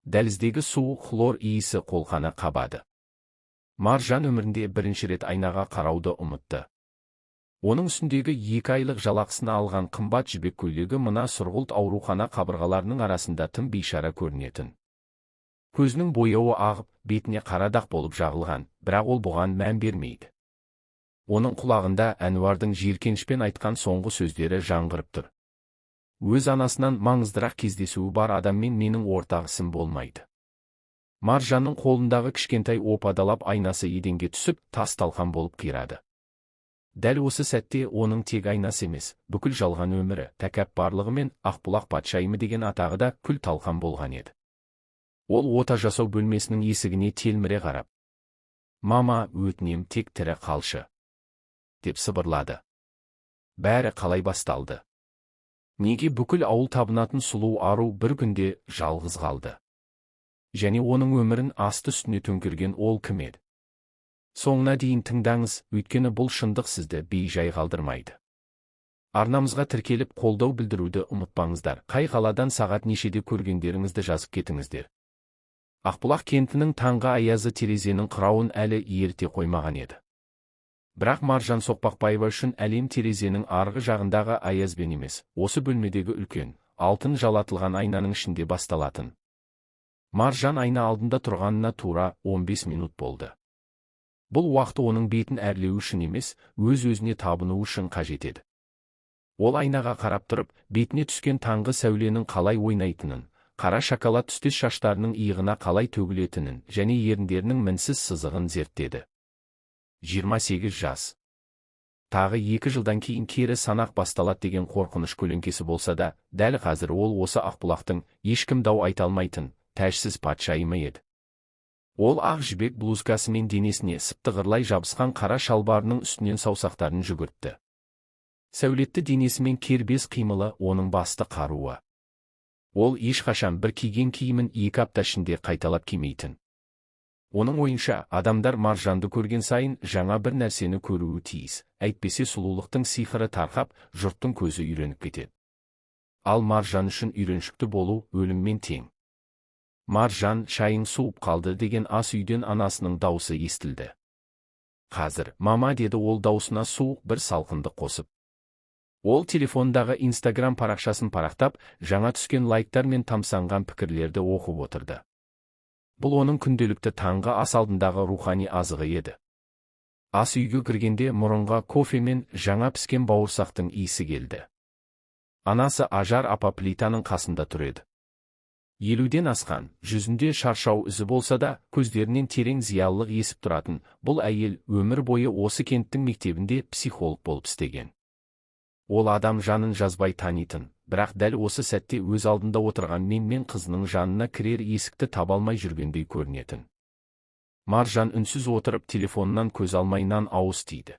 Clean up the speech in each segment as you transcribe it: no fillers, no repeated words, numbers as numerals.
Дәліздегі суық хлор иісі қолқаны қабады. Маржан өмірінде бірінші рет айнаға қарауды ұмытты. Оның үстіндегі 2 айлық жалақысына алған қымбат жібек көйлегі мына сұрғылт аурухана қабырғаларының арасында тым бейшара көрінетін. Көзінің бояуы ағып, бетіне қара дақ болып жағылған, бірақ ол бұған мән бермейді. Оның құлағында Әнуардың жиіркенішпен айтқан соңғы сөздері жаңғырып тұр: «Өз анасынан маңыздырақ кездесуі бар адаммен менің ортақ ісім болмайды». Маржанның қолындағы кішкентай опадалап айнасы еденге түсіп, тас талқан болып қирады. Дәл осы сәтте оның тек айнасы емес, бүкіл жалған өмірі, тәкаппарлығы мен Ақбұлақ патшайымы деген атағы да күл талқан болған еді. Ол ота жасау бөлмесінің есігіне телміре қарап: «Мама, өтінем, тек тірі қалшы», – деп сыбырлады. Бәрі қалай басталды? Неге бүкіл ауыл табынатын сұлу ару бір күнде жалғыз қалды? Және оның өмірін асты үстіне төңкерген ол кім еді? Соңына дейін тыңдаңыз, өйткені бұл шындық сізді бей-жай қалдырмайды. Арнамызға тіркеліп, қолдау білдіруді ұмытпаңыздар. Қай қаладан, сағат нешеде көргендеріңізді жазып кетіңіздер. Ақбұлақ кентінің таңғы аязы терезенің қырауын әлі ерте қоймаған еді. Бірақ Маржан Соқпақбаева үшін әлем терезенің арғы жағындағы аязбен емес, осы бөлмедегі үлкен, алтын жалатылған айнаның ішінде басталатын. Маржан айна алдында тұрғанына тура 15 минут болды. Бұл уақыт оның бетін әрлеу үшін емес, өз-өзіне табыну үшін қажет еді. Ол айнаға қарап тұрып, бетіне түскен таңғы сәуленің қалай ойнайтынын, қара шоколад түстес шаштарының иығына қалай төгілетінін және еріндерінің мінсіз сызығын зерттеді. 28 жас. Тағы 2 жылдан кейін кері санақ басталады деген қорқыныш көлеңкесі болса да, дәл қазір ол осы Ақбұлақтың ешкім дау айта алмайтын, тәжсіз патшайымы еді. Ол ақ жібек блузкасы мен денесіне сыптығырлай жабысқан қара шалбарының үстінен саусақтарын жүгіртті. Сәулетті денесі мен кербез қимылы – оның басты қаруы. Ол ешқашан бір киген киімін 2 апта ішінде қайталап кимейтін. Оның ойынша, адамдар Маржанды көрген сайын жаңа бір нәрсені көруі тиіс, әйтпесе сұлулықтың сиқыры тарқап, жұрттың көзі үйреніп кетеді. Ал Маржан үшін үйреншікті болу өліммен тең. «Маржан, шайың суып қалды», – деген ас үйден анасының даусы естілді. «Қазір, мама», – деді ол даусына суық бір салқындық қосып. Ол телефондағы Инстаграм парақшасын парақтап, жаңа түскен лайктар мен тамсанған пікірлерді оқып отырды. Бұл оның күнделікті таңғы ас алдындағы рухани азығы еді. Ас үйге кіргенде мұрынға кофе мен жаңа піскен бауырсақтың иісі келді. Анасы Ажар апа плитаның қасында тұр еді. 50-ден асқан, жүзінде шаршау ізі болса да, көздерінен терең зиялылық есіп тұратын бұл әйел өмір бойы осы кенттің мектебінде психолог болып істеген. Ол адам жанын жазбай танитын, бірақ дәл осы сәтте өз алдында отырған менмен қызының жанына кірер есікті таба алмай жүргендей көрінетін. Маржан үнсіз отырып, телефонынан көз алмай нан ауыз тиді.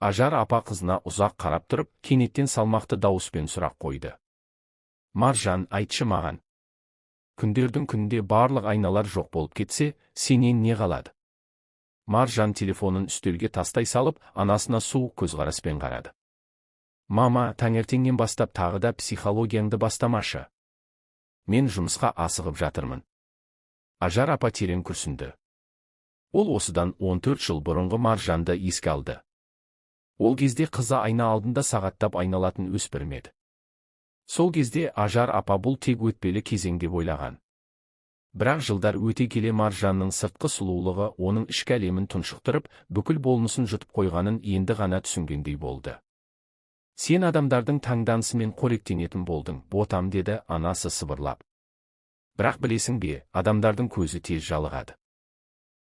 Ажар апа қызына ұзақ қарап тұрып, кенеттен салмақты дауыспен сұрақ қойды: «Маржан, айтшы маған. Күндердің күнінде барлық айналар жоқ болып кетсе, сенен не қалады?» Маржан телефонын үстелге тастай салып, анасына суық көзқараспен қарады. «Мама, таңертеңнен бастап тағы да психологияңды бастамашы. Мен жұмысқа асығып жатырмын». Ажар апа терең күрсінді. Ол осыдан 14 жыл бұрынғы Маржанды еске алды. Ол кезде қызы айна алдында сағаттап айналатын өспірім еді. Сол кезде Ажар апа бұл тек өтпелі кезең деп ойлаған. Бірақ жылдар өте келе Маржанның сыртқы сұлулығы оның ішкі әлемін тұншықтырып, бүкіл болмысын жұтып қойғанын енді ғана түсінгендей болды. «Сен адамдардың таңданысымен қоректенетін болдың, ботам», – деді анасы сыбырлап. «Бірақ білесің бе, адамдардың көзі тез жалығады.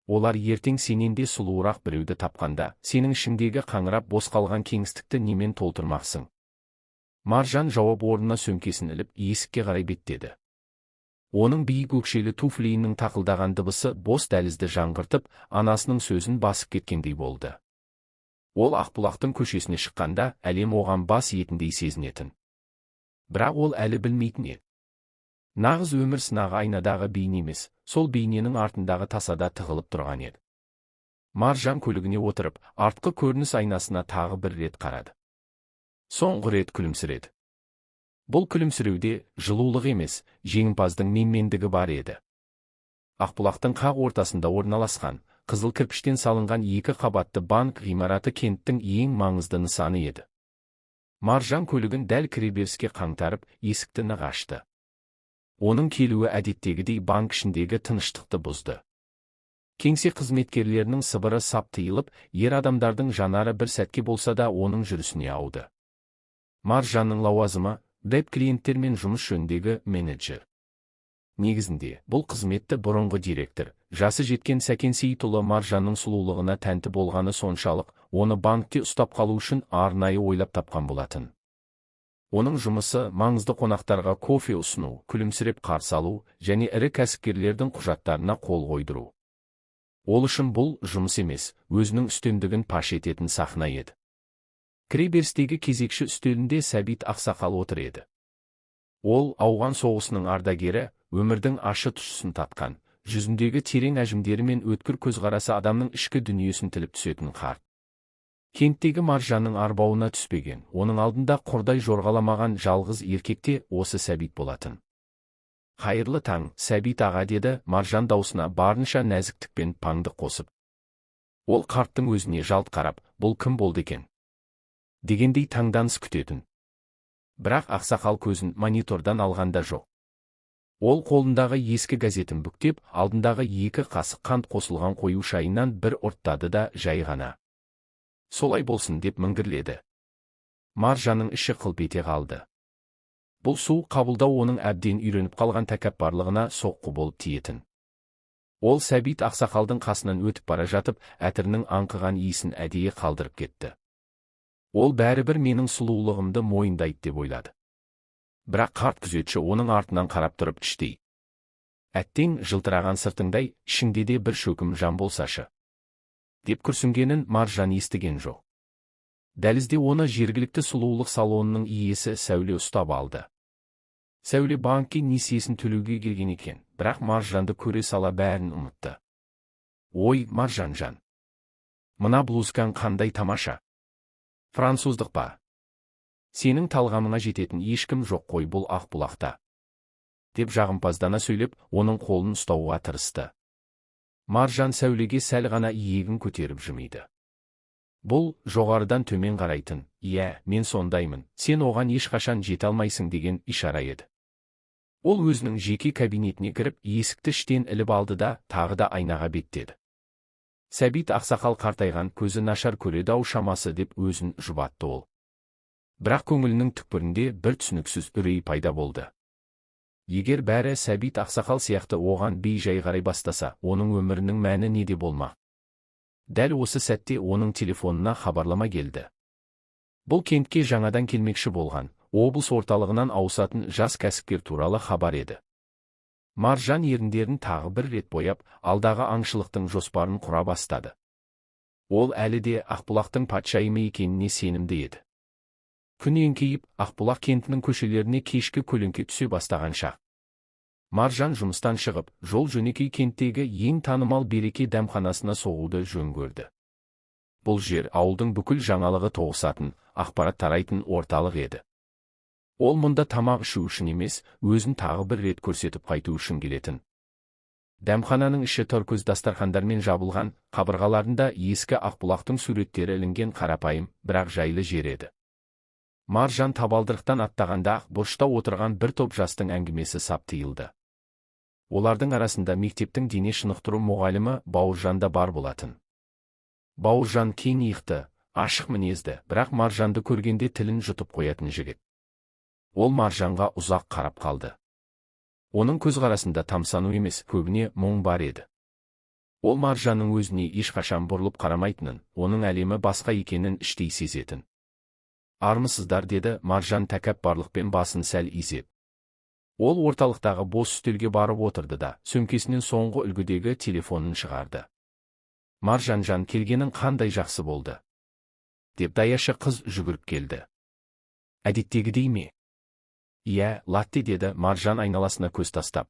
Олар ертең сенен де сұлуырақ біреуді тапқанда, сенің ішіңдегі қаңырап бос қалған кеңістікті немен толтырмақсың?» Маржан жауап орнына сөмкесін іліп, есікке қарай беттеді. Оның биік өкшелі туфлиінің тақылдаған дыбысы бос дәлізді жаңғыртып, анасының сөзін басып кеткендей болды. Ол Ақбұлақтың көшесіне шыққанда, әлем оған бас иетіндей сезінетін. Бірақ ол әлі білмейтін еді. Нағыз өмір сынағы айнадағы бейне емес, сол бейненің артындағы тасада тығылып тұрған еді. Маржан көлігіне отырып, артқы көрініс айнасына тағы бір рет қарады. Соңғы рет күлімсіреді. Бұл күлімсіреуде жылулық емес, жеңімпаздың менмендігі бар еді. Ақбұлақтың қақ ортасында орналасқан, қызыл кірпіштен салынған екі қабатты банк ғимараты кенттің ең маңызды нысаны еді. Маржан көлігін дәл кіреберіске қаңтарып, есікті нық ашты. Оның келуі әдеттегідей банк ішіндегі тыныштықты бұзды. Кеңсе қызметкерлерінің сыбыры сап тыйылып, ер адамдардың жанары бір сәтке болса да оның жүрісіне ауды. Маржанның лауазымы – клиенттермен жұмыс жөніндегі менеджер. Негізінде, бұл қызметті бұрынғы директор, жасы жеткен Сәкен Сейітұлы Маржанның сұлулығына тәнті болғаны соншалық, оны банкте ұстап қалу үшін арнайы ойлап тапқан болатын. Оның жұмысы маңызды қонақтарға кофе ұсыну, күлімсіреп қарсы алу және ірі кәсіпкерлердің құжаттарына қол қойдыру. Ол үшін бұл жұмыс емес, өзінің үстемдігін паш ететін сахна еді. Кіреберістегі кезекші үстелінде Сәбит ақсақал отыр еді. Ол Ауған соғысының ардагері, өмірдің ащы тұщысын татқан, жүзіндегі терең әжімдері мен өткір көзқарасы адамның ішкі дүниесін тіліп түсетін қарт. Кенттегі Маржанның арбауына түспеген, оның алдында құрдай жорғаламаған жалғыз еркекте осы Сәбит болатын. «Қайырлы таң, Сәбит аға», деді Маржан даусына барынша нәзіктік пен паңды қосып. Ол қарттың өзіне жалт қарап, бұл кім болды екен дегендей таңданыс күтетін. Бірақ ақсақал көзін монитордан алғанда жоқ. Ол қолындағы ескі газетін бүктеп, алдындағы екі қасық қант қосылған қою шайынан бір ұрттады да жай ғана: «Солай болсын», – деп міңгірледі. Маржанның іші қылп ете қалды. Бұл суық қабылдау оның әбден үйреніп қалған тәкаппарлығына соққы болып тиетін. Ол Сәбит ақсақалдың қасынан өтіп бара жатып, әтірінің аңқыған иісін әдейі қалдырып кетті. Ол бәрібір менің сұлулығымды мойындайды деп ойлады. Бірақ қарт күзетші оның артынан қарап тұрып іштей: «Әттең, жылтыраған сыртыңдай, ішіңде де бір шөкім жан болсашы», – деп күрсінгенін Маржан естіген жоқ. Дәлізде оны жергілікті сұлулық салонының иесі Сәуле ұстап алды. Сәуле банкке несиесін төлеуге келген екен, бірақ Маржанды көре сала бәрін ұмытты. «Ой, Маржанжан! Мына блузкаң қандай тамаша! Француздық па? Сенің талғамыңа жететін ешкім жоқ қой бұл Ақбұлақта», – деп жағымпаздана сөйлеп, оның қолын ұстауға тырысты. Маржан Сәулеге сәл ғана иегін көтеріп жымиды. Бұл жоғарыдан төмен қарайтын, иә, мен сондаймын, сен оған ешқашан жете алмайсың деген ишара еді. Ол өзінің жеке кабинетіне кіріп, есікті іштен іліп алды да, тағы да айнаға беттеді. Сәбит ақсақал қартайған, көзі нашар көреді ау шамасы деп өзін жұбатты ол. Бірақ көңілінің түкпірінде бір түсініксіз үрей пайда болды. Егер бәрі Сәбит ақсақал сияқты оған бей-жай қарай бастаса, оның өмірінің мәні неде болмақ? Дәл осы сәтте оның телефонына хабарлама келді. Бұл кентке жаңадан келмекші болған, облыс орталығынан ауысатын жас кәсіпкер туралы хабар еді. Маржан еріндерін тағы бір рет бояп, алдағы аңшылықтың жоспарын құра бастады. Ол әлі де Ақбұлақтың патшайымы екеніне сенімді еді. Күн еңкейіп, Ақбұлақ кентінің көшелеріне кешкі көлеңке түсе бастаған шақ. Маржан жұмыстан шығып, жол жөнекей кенттегі ең танымал «Береке» дәмханасына соғуды жөн көрді. Бұл жер ауылдың бүкіл жаңалығы тоғысатын, ақпарат тарайтын орталық еді. Ол мұнда тамақ ішу үшін емес, өзін тағы бір рет көрсетіп қайту үшін келетін. Дәмхананың іші торкөз дастархандармен жабылған, қабырғаларында ескі Ақбұлақтың суреттері ілінген қарапайым, бірақ жайлы жер еді. Маржан табалдырықтан аттағанда ақ бұрышта отырған бір топ жастың әңгімесі сап тыйылды. Олардың арасында мектептің дене шынықтыру мұғалімі Бауыржан да бар болатын. Бауыржан кең иықты, ашық мінезді, бірақ Маржанды көргенде тілін жұтып қоятын жігіт. Ол Маржанға ұзақ қарап қалды. Оның көзқарасында тамсану емес, көбіне мұң бар еді. Ол Маржанның өзіне ешқашан бұрылып қарамайтынын, оның әлемі басқа екенін іштей сезетін. «Армысыздар», – деді Маржан тәкаппарлықпен басын сәл изеп. Ол орталықтағы бос үстелге барып отырды да, сөмкесінен соңғы үлгідегі телефонын шығарды. «Маржанжан, келгенің қандай жақсы болды», – деп даяшы қыз жүгіріп келді. «Әдеттегідей ме?» «Иә, латте», – деді Маржан айналасына көз тастап.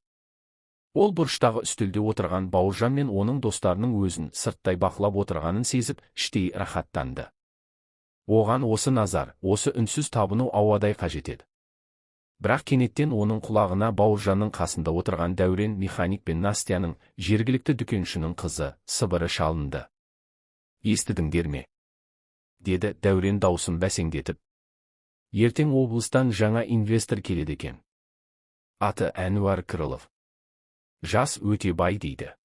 Ол бұрыштағы үстелде отырған Бауыржан мен оның достарының өзін сырттай бақылап отырғанын сезіп, іштей рахаттанды. Оған осы назар, осы үнсіз табыну ауадай қажет еді. Бірақ кенеттен оның құлағына Бауыржанның қасында отырған Дәурен механик пен Настяның, жергілікті дүкеншінің қызы, сыбыры шалынды. «Естідіңдер ме?» деді Дәурен даусын бәсеңдетіп. «Ертең облыстан жаңа инвестор келеді екен. Аты Әнуар Крылов. Жас, өте бай дейді.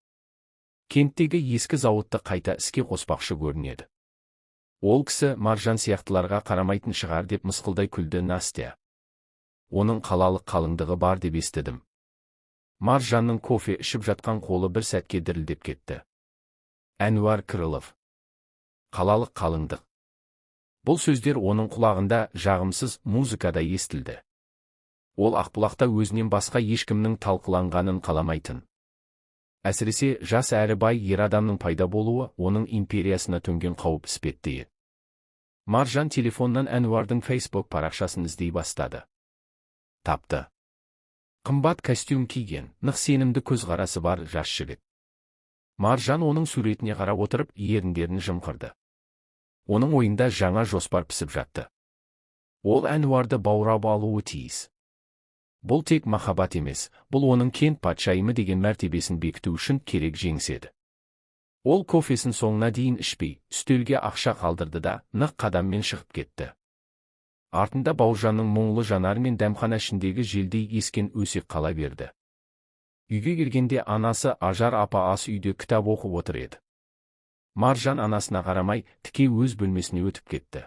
Кенттегі ескі зауытты қайта іске қоспақшы көрінеді. Ол кісі Маржан сияқтыларға қарамайтын шығар», – деп мысқылдай күлді Настя. «Оның қалалық қалыңдығы бар деп естідім». Маржанның кофе ішіп жатқан қолы бір сәтке дірілдеп кетті. Әнуар Крылов. Қалалық қалыңдық. Бұл сөздер оның құлағында жағымсыз музыкадай естілді. Ол Ақбұлақта өзінен басқа ешкімнің талқыланғанын қаламайтын. Әсіресе жас әрі бай ер адамның пайда болуы оның империясына төнген қауіп іспетті еді. Маржан телефоннан Әнуардың Facebook парақшасын іздей бастады. Тапты. Қымбат костюм киген, нық сенімді көзқарасы бар жас жігіт. Маржан оның суретіне қарап отырып, еріндерін жымқырды. Оның ойында жаңа жоспар пісіп жатты. Ол Әнуарды баурап алуы тиіс. Бұл тек махаббат емес, бұл оның кент патшайымы деген мәртебесін бекіту үшін керек жеңіс еді. Ол кофесін соңына дейін ішпей, үстелге ақша қалдырды да, нық қадаммен шығып кетті. Артында Бауыржанның мұңлы жанары мен дәмхана ішіндегі желдей ескен өсек қала берді. Үйге келгенде анасы Ажар апа ас үйде кітап оқып отыр еді. Маржан анасына қарамай, тіке өз бөлмесіне өтіп кетті.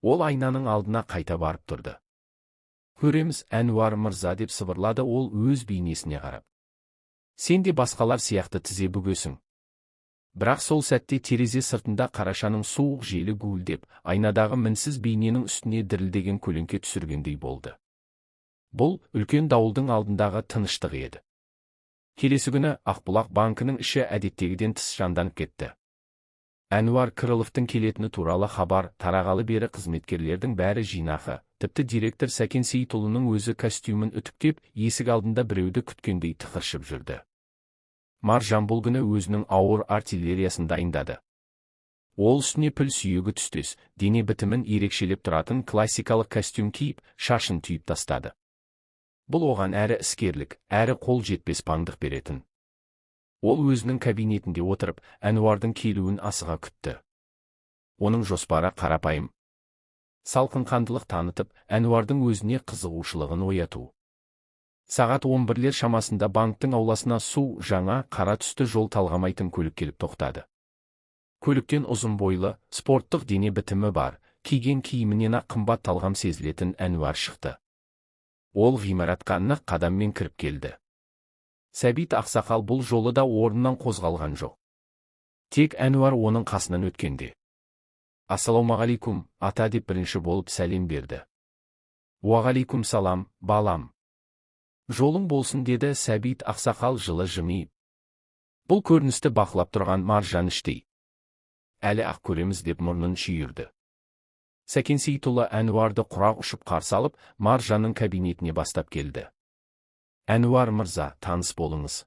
Ол айнаның алдына қайта барып тұрды. «Көреміз, Әнуар мырза», – деп сыбырлады ол өз бейнесіне қарап. «Сен де басқалар сияқты тізе бүгесің». Бірақ сол сәтте терезе сыртында қарашаның суық желі гуілдеп, айнадағы мінсіз бейненің үстіне дірілдеген көлеңке түсіргендей болды. Бұл үлкен дауылдың алдындағы тыныштық еді. Келесі күні Ақбұлақ банкінің іші әдеттегіден тыс жанданып кетті. Әнуар Крыловтың келетіні туралы хабар тарағалы бері қызметкерлердің бәрі жинақы, тіпті директор Сәкен Сейітұлының өзі костюмін үтіктеп, есік алдында біреуді күткендей тықыршып жүрді. Маржан бұл күні өзінің ауыр артиллериясын дайындады. Ол үстіне піл сүйегі түстес, дене бітімін ерекшелеп тұратын классикалық костюм киіп, шашын түйіп тастады. Бұл оған әрі іскерлік, әрі қол жетпес паңдық беретін. Ол өзінің кабинетінде отырып, Әнуардың келуін асыға күтті. Оның жоспары қарапайым. Салқынқандылық танытып, Әнуардың өзіне қызығушылығын ояту. Сағат 11-лер шамасында банктің ауласына су жаңа қара түсті жол талғамайтын көлік келіп тоқтады. Көліктен ұзын бойлы, спорттық дене бітімі бар, киген киімінен ақ қымбат талғам сезілетін Әнуар шықты. Ол ғимаратқа нық қадаммен кіріп келді. Сәбит ақсақал бұл жолы да орнынан қозғалған жоқ. Тек Әнуар оның қасынан өткенде: «Ассалаумағалейкум, ата», – деп бірінші болып сәлем берді. «Уағалейкум салам, балам. Жолың болсын», – деді Сәбит ақсақал жылы жымиып. Бұл көріністі бақылап тұрған Маржан іштей: «Әлі ақ көреміз», – деп мұрнын шүйірді. Сәкен Сейітұлы Әнуарды құрақ ұшып қарсы алып, Маржанның кабинетіне бастап келді. «Әнуар мырза, таныс болыңыз.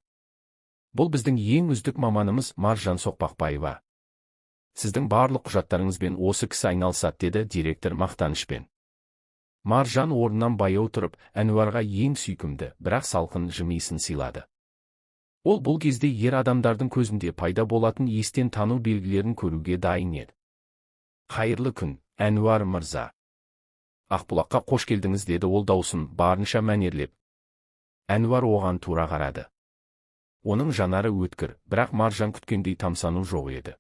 Бұл біздің ең үздік маманымыз Маржан Соқпақбаева. Сіздің барлық құжаттарыңызбен осы кісі айналысады», – деді директор мақтанышпен. Маржан орнынан баяу тұрып, Әнуарға ең сүйкімді, бірақ салқын жымиысын сыйлады. Ол бұл кезде ер адамдардың көзінде пайда болатын естен тану белгілерін көруге дайын еді. «Қайырлы күн, Әнуар мырза. Ақбұлаққа қош келдіңіз», – деді ол даусын барынша мәнерлеп. Әнуар оған тура қарады. Оның жанары өткір, бірақ Маржан күткендей тамсану жоқ еді.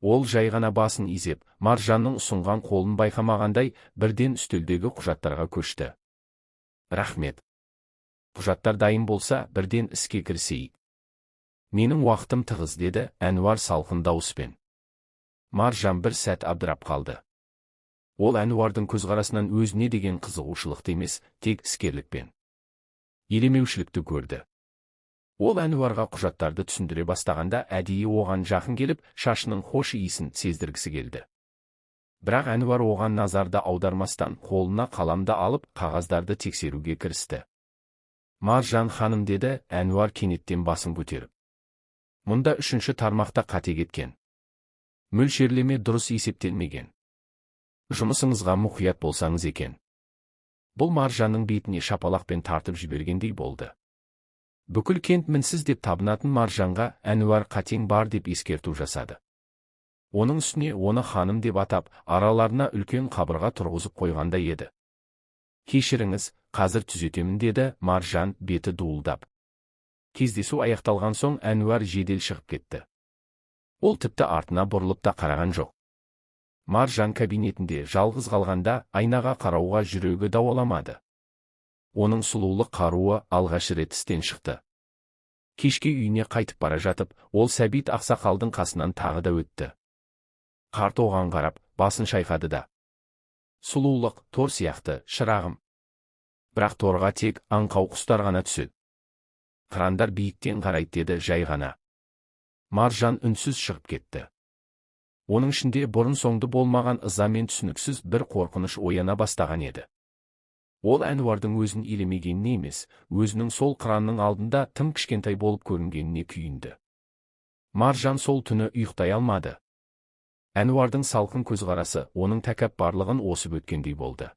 Ол жай ғана басын изеп, Маржанның ұсынған қолын байқамағандай, бірден үстелдегі құжаттарға көшті. «Рахмет. Құжаттар дайын болса, бірден іске кірісейік. Менің уақытым тығыз», – деді Әнуар салқын дауыспен. Маржан бір сәт абдырап қалды. Ол Әнуардың көзқарасынан өзіне деген қызығушылықты емес, тек іскерлікпен елемеушілікті көрді. Ол Әнуарға құжаттарды түсіндіре бастағанда, әдейі оған жақын келіп, шашының хош иісін сездіргісі келді. Бірақ Әнуар оған назарды аудармастан, қолына қаламды алып, қағаздарды тексеруге кірісті. «Маржан ханым», – деді Әнуар кенеттен басын көтеріп. «Мұнда үшінші тармақта қате кеткен. Мөлшерлеме дұрыс есептелмеген. Жұмысыңызға мұқият болсаңыз екен». Бұл Маржанның бетіне шапалақпен тартып жібергендей болды. Бүкіл кент мінсіз деп табынатын Маржанға Әнуар қатең бар деп ескерту жасады. Оның үстіне оны ханым деп атап, араларына үлкен қабырға тұрғызып қойғандай еді. Кешіріңіз, қазір түзетемін, деді Маржан беті дуылдап. Кездесу аяқталған соң Әнуар жедел шығып кетті. Ол тіпті артына бұрылып та қараған жоқ. Маржан кабинетінде жалғыз қалғанда айнаға қарауға жүрегі дауаламады. Оның сұлулық қаруы алғаш рет істен шықты. Кешке үйіне қайтып бара жатып, ол Сәбит ақсақалдың қасынан тағы да өтті. Қарт оған қарап, басын шайқады да: «Сұлулық тор сияқты, шырағым. Бірақ торға тек аңқау құстар ғана түседі. Қырандар биіктен қарайды», – деді жай ғана. Маржан үнсіз шығып кетті. Оның ішінде бұрын-соңды болмаған ыза мен түсініксіз бір қорқыныш ояна бастаған еді. Ол Әнуардың өзін елемегеніне емес, өзінің сол қыранның алдында тым кішкентай болып көрінгеніне күйінді. Маржан сол түні ұйықтай алмады. Әнуардың салқын көзқарасы оның тәкаппарлығын осып өткендей болды.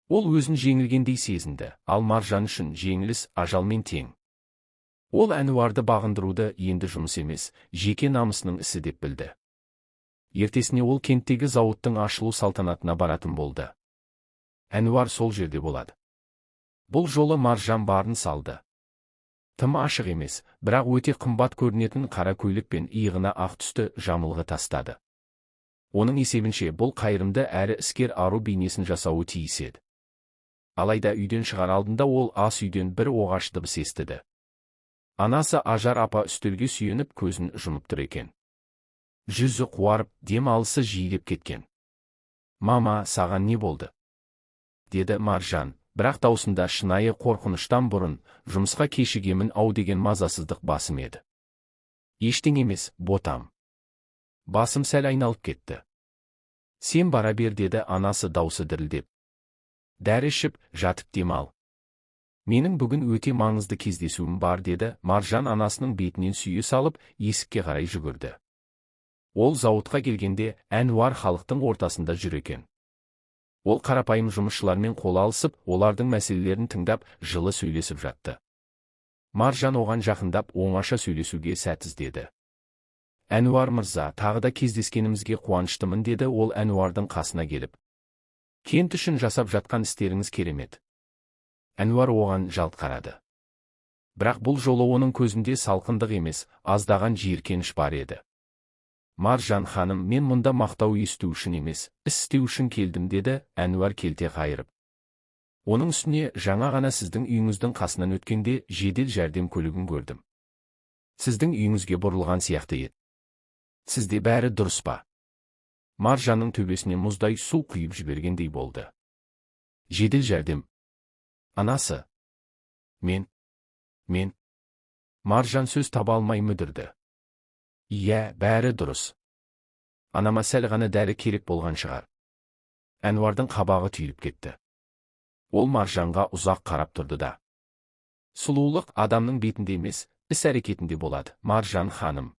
Ол өзін жеңілгендей сезінді, ал Маржан үшін жеңіліс ажалмен тең. Ол Әнуарды бағындыруды енді жұмыс емес, жеке намысының ісі деп білді. Ертесіне ол кенттегі зауыттың ашылу салтанатына баратын болды. Әнуар сол жерде болады. Бұл жолы Маржан барын салды. Тым ашық емес, бірақ өте қымбат көрінетін қара көйлек пен иығына ақ түсті жамылғы тастады. Оның есебінше, бұл қайырымды әрі іскер ару бейнесін жасауы тиіс еді. Алайда үйден шығар алдында ол ас үйден бір оғаш дыбыс естіді. Анасы Ажар апа үстелге сүйеніп, көзін жұмып тұр екен. Жүзі қуарып, дем алысы жиілеп кеткен. «Мама, саған не болды?» – деді Маржан, бірақ даусында шынайы қорқыныштан бұрын жұмысқа кешігемін ау деген мазасыздық басым еді. «Ештеңе емес, ботам. Басым сәл айналып кетті. Сен бара бер», – деді анасы даусы дірілдеп. «Дәрі ішіп, жатып демал. Менің бүгін өте маңызды кездесуім бар», – деді Маржан анасының бетінен сүйе салып, есікке қарай жүгірді. Ол зауытқа келгенде Әнуар халықтың ортасында жүр екен. Ол қарапайым жұмысшылармен қол алысып, олардың мәселелерін тыңдап, жылы сөйлесіп жатты. Маржан оған жақындап, оңаша сөйлесуге сәт іздеді. «Әнуар мырза, тағы да кездескенімізге қуаныштымын», – деді ол Әнуардың қасына келіп. «Кент үшін жасап жатқан істеріңіз керемет». Әнуар оған жалт қарады. Бірақ бұл жолы оның көзінде салқындық емес, аздаған жиіркеніш бар еді. «Маржан ханым, мен мұнда мақтау есту үшін емес, іс істеу үшін келдім», – деді Әнуар келте қайырып. «Оның үстіне жаңа ғана сіздің үйіңіздің қасынан өткенде жедел жәрдем көлігін көрдім. Сіздің үйіңізге бұрылған сияқты еді. Сізде бәрі дұрыс па?» Маржанның төбесіне мұздай су құйып жібергендей болды. «Жедел жәрдем. Анасы. Мен. Маржан сөз таба алмай мүдірді. «Иә, бәрі дұрыс. Анама сәл ғана дәрі керек болған шығар». Әнуардың қабағы түйіліп кетті. Ол Маржанға ұзақ қарап тұрды да: «Сұлулық адамның бетінде емес, іс әрекетінде болады, Маржан ханым.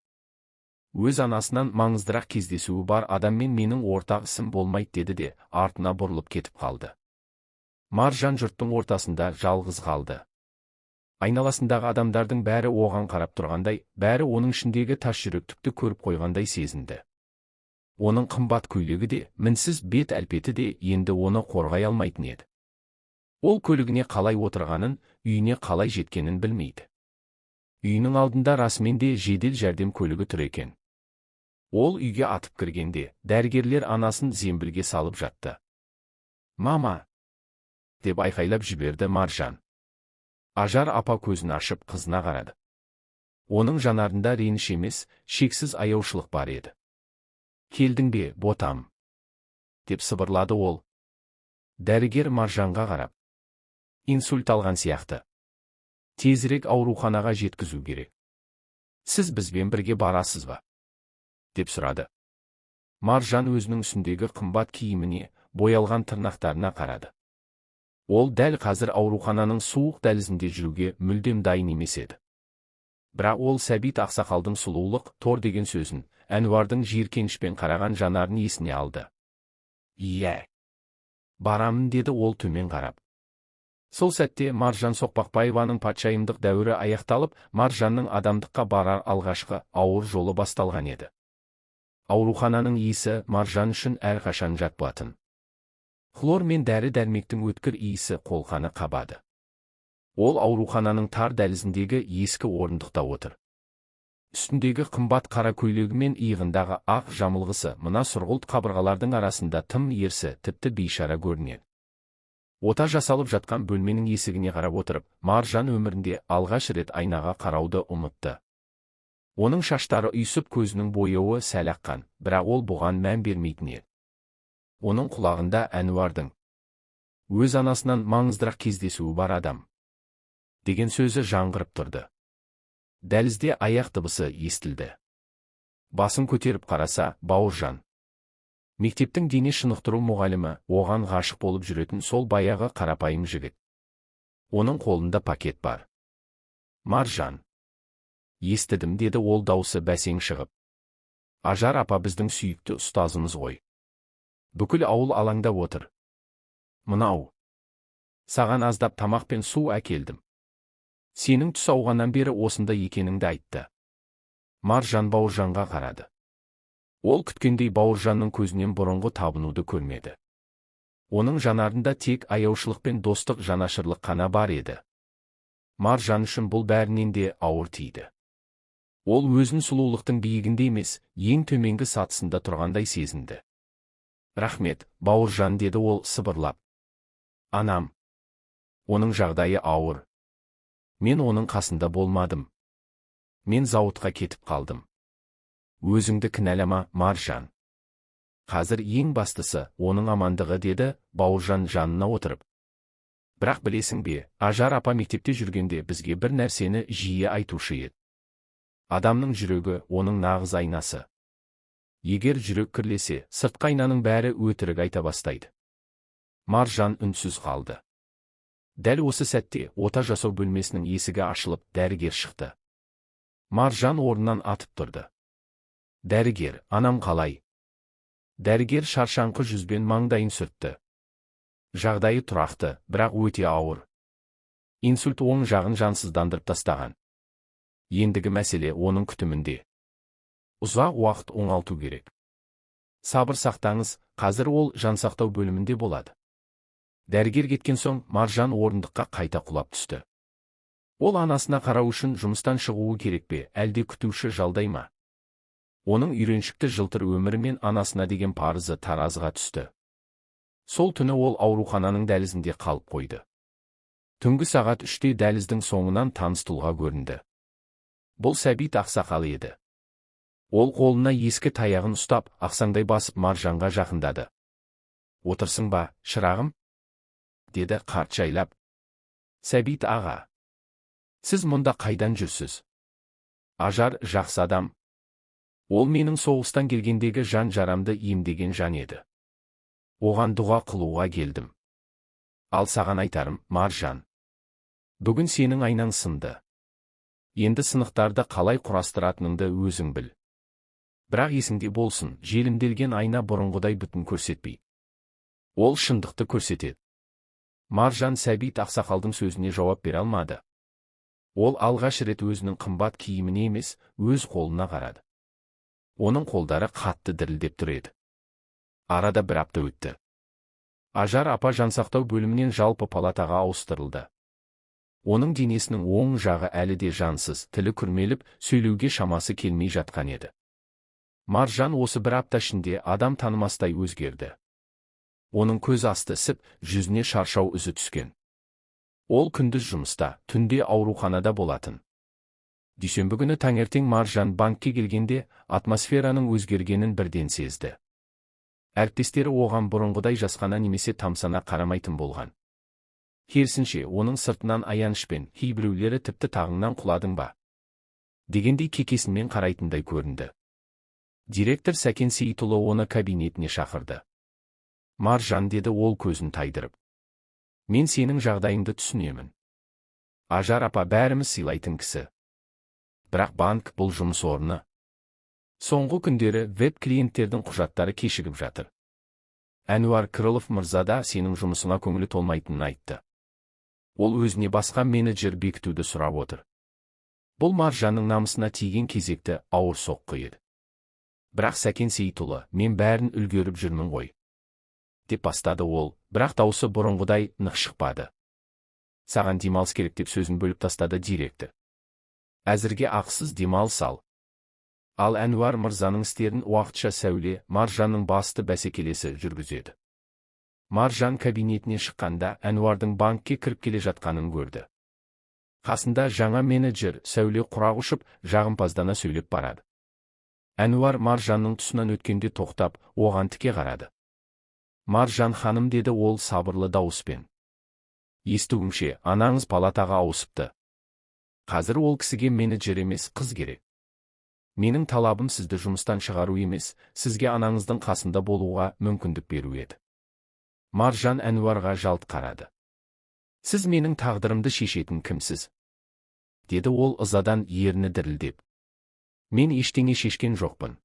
Өз анасынан маңыздырақ кездесуі бар адаммен менің ортақ ісім болмайды», – деді де, артына бұрылып кетіп қалды. Маржан жұрттың ортасында жалғыз қалды. Айналасындағы адамдардың бәрі оған қарап тұрғандай, бәрі оның ішіндегі тас жүректікті көріп қойғандай сезінді. Оның қымбат көйлегі де, мінсіз бет әлпеті де енді оны қорғай алмайтын еді. Ол көлігіне қалай отырғанын, үйіне қалай жеткенін білмейді. Үйінің алдында расымен де жедел жәрдем көлігі тұр екен. Ол үйге атып кіргенде, дәрігерлер анасын зембілге салып жатты. «Мама!» – деп айқайлап жіберді Маржан. Ажар апа көзін ашып, қызына қарады. Оның жанарында реніш емес, шексіз аяушылық бар еді. «Келдің бе, ботам?» – деп сыбырлады ол. Дәрігер Маржанға қарап: «Инсульт алған сияқты. Тезірек ауруханаға жеткізу керек. Сіз бізбен бірге барасыз ба?» – деп сұрады. Маржан өзінің үстіндегі қымбат киіміне, боялған тырнақтарына қарады. Ол дәл қазір аурухананың суық дәлізінде жүруге мүлдем дайын емес еді. Бірақ ол Сәбит ақсақалдың сұлулық тор деген сөзін, Әнуардың жиіркенішпен қараған жанарын есіне алды. «Иә. Барамын», – деді ол төмен қарап. Сол сәтте Маржан Соқпақбаеваның патшайымдық дәуірі аяқталып, Маржанның адамдыққа барар алғашқы ауыр жолы басталған еді. Аурухананың иісі Маржан үшін әрқашан жат болатын. Хлор мен дәрі-дәрмектің өткір иісі қолқаны қабады. Ол аурухананың тар дәлізіндегі ескі орындықта отыр. Үстіндегі қымбат қара көйлегі мен иығындағы ақ жамылғысы мына сұрғылт қабырғалардың арасында тым ерсі, тіпті бейшара көрінеді. Ота жасалып жатқан бөлменің есігіне қарап отырып, Маржан өмірінде алғаш рет айнаға қарауды ұмытты. Оның шаштары ұйысып, көзінің бояуы сәл аққан, бірақ ол бұған мән бермейтін еді. Оның құлағында Әнуардың «Өз анасынан маңыздырақ кездесуі бар адам» деген сөзі жаңғырып тұрды. Дәлізде аяқ дыбысы естілді. Басын көтеріп қараса, Бауыржан. Мектептің дене шынықтыру мұғалімі, оған ғашық болып жүретін сол баяғы қарапайым жігіт. Оның қолында пакет бар. «Маржан. Естідім», – деді ол даусы бәсең шығып. «Ажар апа біздің сүйікті ұстазымыз ғой. Бүкіл ауыл алаңдап отыр. Мынау. Саған аздап тамақ пен су әкелдім. Сенің түс ауғаннан бері осында екеніңді айтты». Маржан Бауыржанға қарады. Ол күткендей Бауыржанның көзінен бұрынғы табынуды көрмеді. Оның жанарында тек аяушылық пен достық жанашырлық қана бар еді. Маржан үшін бұл бәрінен де ауыр тиді. Ол өзін сұлулықтың биігінде емес, ең төменгі сатысында тұрғандай сезінді. «Рахмет, Бауыржан», – деді ол сыбырлап. «Анам. Оның жағдайы ауыр. Мен оның қасында болмадым. Мен зауытқа кетіп қалдым». «Өзіңді кінәлама, Маржан. Қазір ең бастысы оның амандығы», – деді Бауыржан жанына отырып. «Бірақ білесің бе, Ажар апа мектепте жүргенде бізге бір нәрсені жиі айтушы еді. Адамның жүрегі – оның нағыз айнасы. Егер жүрек кірлесе, сыртқы айнаның бәрі өтірік айта бастайды». Маржан үнсіз қалды. Дәл осы сәтте ота жасау бөлмесінің есігі ашылып, дәрігер шықты. Маржан орнынан атып тұрды. «Дәрігер, анам қалай?» Дәрігер шаршаңқы жүзбен маңдайын сүртті. «Жағдайы тұрақты, бірақ өте ауыр. Инсульт оң жағын жансыздандырып тастаған. Ендігі мәселе оның күтімінде. Ұзақ уақыт оңалту керек. Сабыр сақтаңыз, қазір ол жансақтау бөлімінде болады». Дәрігер кеткен соң Маржан орындыққа қайта құлап түсті. Ол анасына қарау үшін жұмыстан шығуы керек пе, әлде күтуші жалдай ма? Оның үйреншікті жылтыр өмірі мен анасына деген парызы таразыға түсті. Сол түні ол аурухананың дәлізінде қалып қойды. Түнгі сағат 3-те дәліздің соңынан таныс тұлға көрінді. Бұл Сәбит ақсақал еді. Ол қолына ескі таяғын ұстап, ақсаңдай басып Маржанға жақындады. «Отырсың ба, шырағым?» – деді қарт жайлап. «Сәбит аға. Сіз мұнда қайдан жүрсіз?» «Ажар жақсы адам. Ол менің соғыстан келгендегі жан жарамды емдеген жан еді. Оған дұға қылуға келдім. Ал саған айтарым, Маржан. Бүгін сенің айнаң сынды. Енді сынықтарды қалай құрастыратыныңды өзің біл. Бірақ есіңде болсын, желімделген айна бұрынғыдай бүтін көрсетпейді. Ол шындықты көрсетеді». Маржан Сәбит ақсақалдың сөзіне жауап бере алмады. Ол алғаш рет өзінің қымбат киіміне емес, өз қолына қарады. Оның қолдары қатты дірілдеп тұр еді. Арада бір апта өтті. Ажар апа жансақтау бөлімінен жалпы палатаға ауыстырылды. Оның денесінің оң жағы әлі де жансыз, тілі күрмеліп, сөйлеуге шамасы келмей жатқан еді. Маржан осы бір апта ішінде адам танымастай өзгерді. Оның көз асты ісіп, жүзіне шаршау ізі түскен. Ол күндіз жұмыста, түнде ауруханада болатын. Дүйсенбі күні таңертең Маржан банкке келгенде атмосфераның өзгергенін бірден сезді. Әріптестері оған бұрынғыдай жасқана немесе тамсана қарамайтын болған. Керісінше, оның сыртынан аянышпен, кейбіреулері тіпті «тағыңнан құладың ба?» дегендей кекесінмен қарайтындай көрінді. Директор Сәкен Сейітұлы оны кабинетіне шақырды. «Маржан», – деді ол көзін тайдырып. «Мен сенің жағдайыңды түсінемін. Ажар апа бәріміз сыйлайтын кісі. Бірақ банк – бұл жұмыс орны. Соңғы күндері веб клиенттердің құжаттары кешігіп жатыр. Әнуар Крылов мырза да сенің жұмысыңа көңілі толмайтынын айтты. Ол өзіне басқа менеджер бекітуді сұрап отыр. Бұл Маржанның намысына тиген кезекті ауыр соққы еді. Бірақ Сәкен Сейітұлы, мен бәрін үлгеріп жүрмін ғой, деп бастады ол, бірақ даусы бұрынғыдай нық шықпады. Саған демалыс керек, деп сөзін бөліп тастады директор. Әзірге ақысыз демалыс ал. Ал Әнуар мырзаның істерін уақытша Сәуле, Маржанның басты бәсекелесі, жүргізеді. Маржан кабинетіне шыққанда Әнуардың банкке кіріп келе жатқанын көрді. Қасында жаңа менеджер Сәуле құрақ ұшып, жағымпаздана сөйлеп барады. Әнуар Маржанның тұсынан өткенде тоқтап, оған тіке қарады. Маржан ханым, деді ол сабырлы дауыспен. Естуімше, анаңыз палатаға ауысыпты. Қазір ол кісіге менеджер емес, қыз керек. Менің талабым сізді жұмыстан шығару емес, сізге анаңыздың қасында болуға мүмкіндік беру еді. Маржан Әнуарға жалт қарады. Сіз менің тағдырымды шешетін кімсіз? Деді ол ызадан ерні дірілдеп. Мен ештеңе шешкен жоқпын.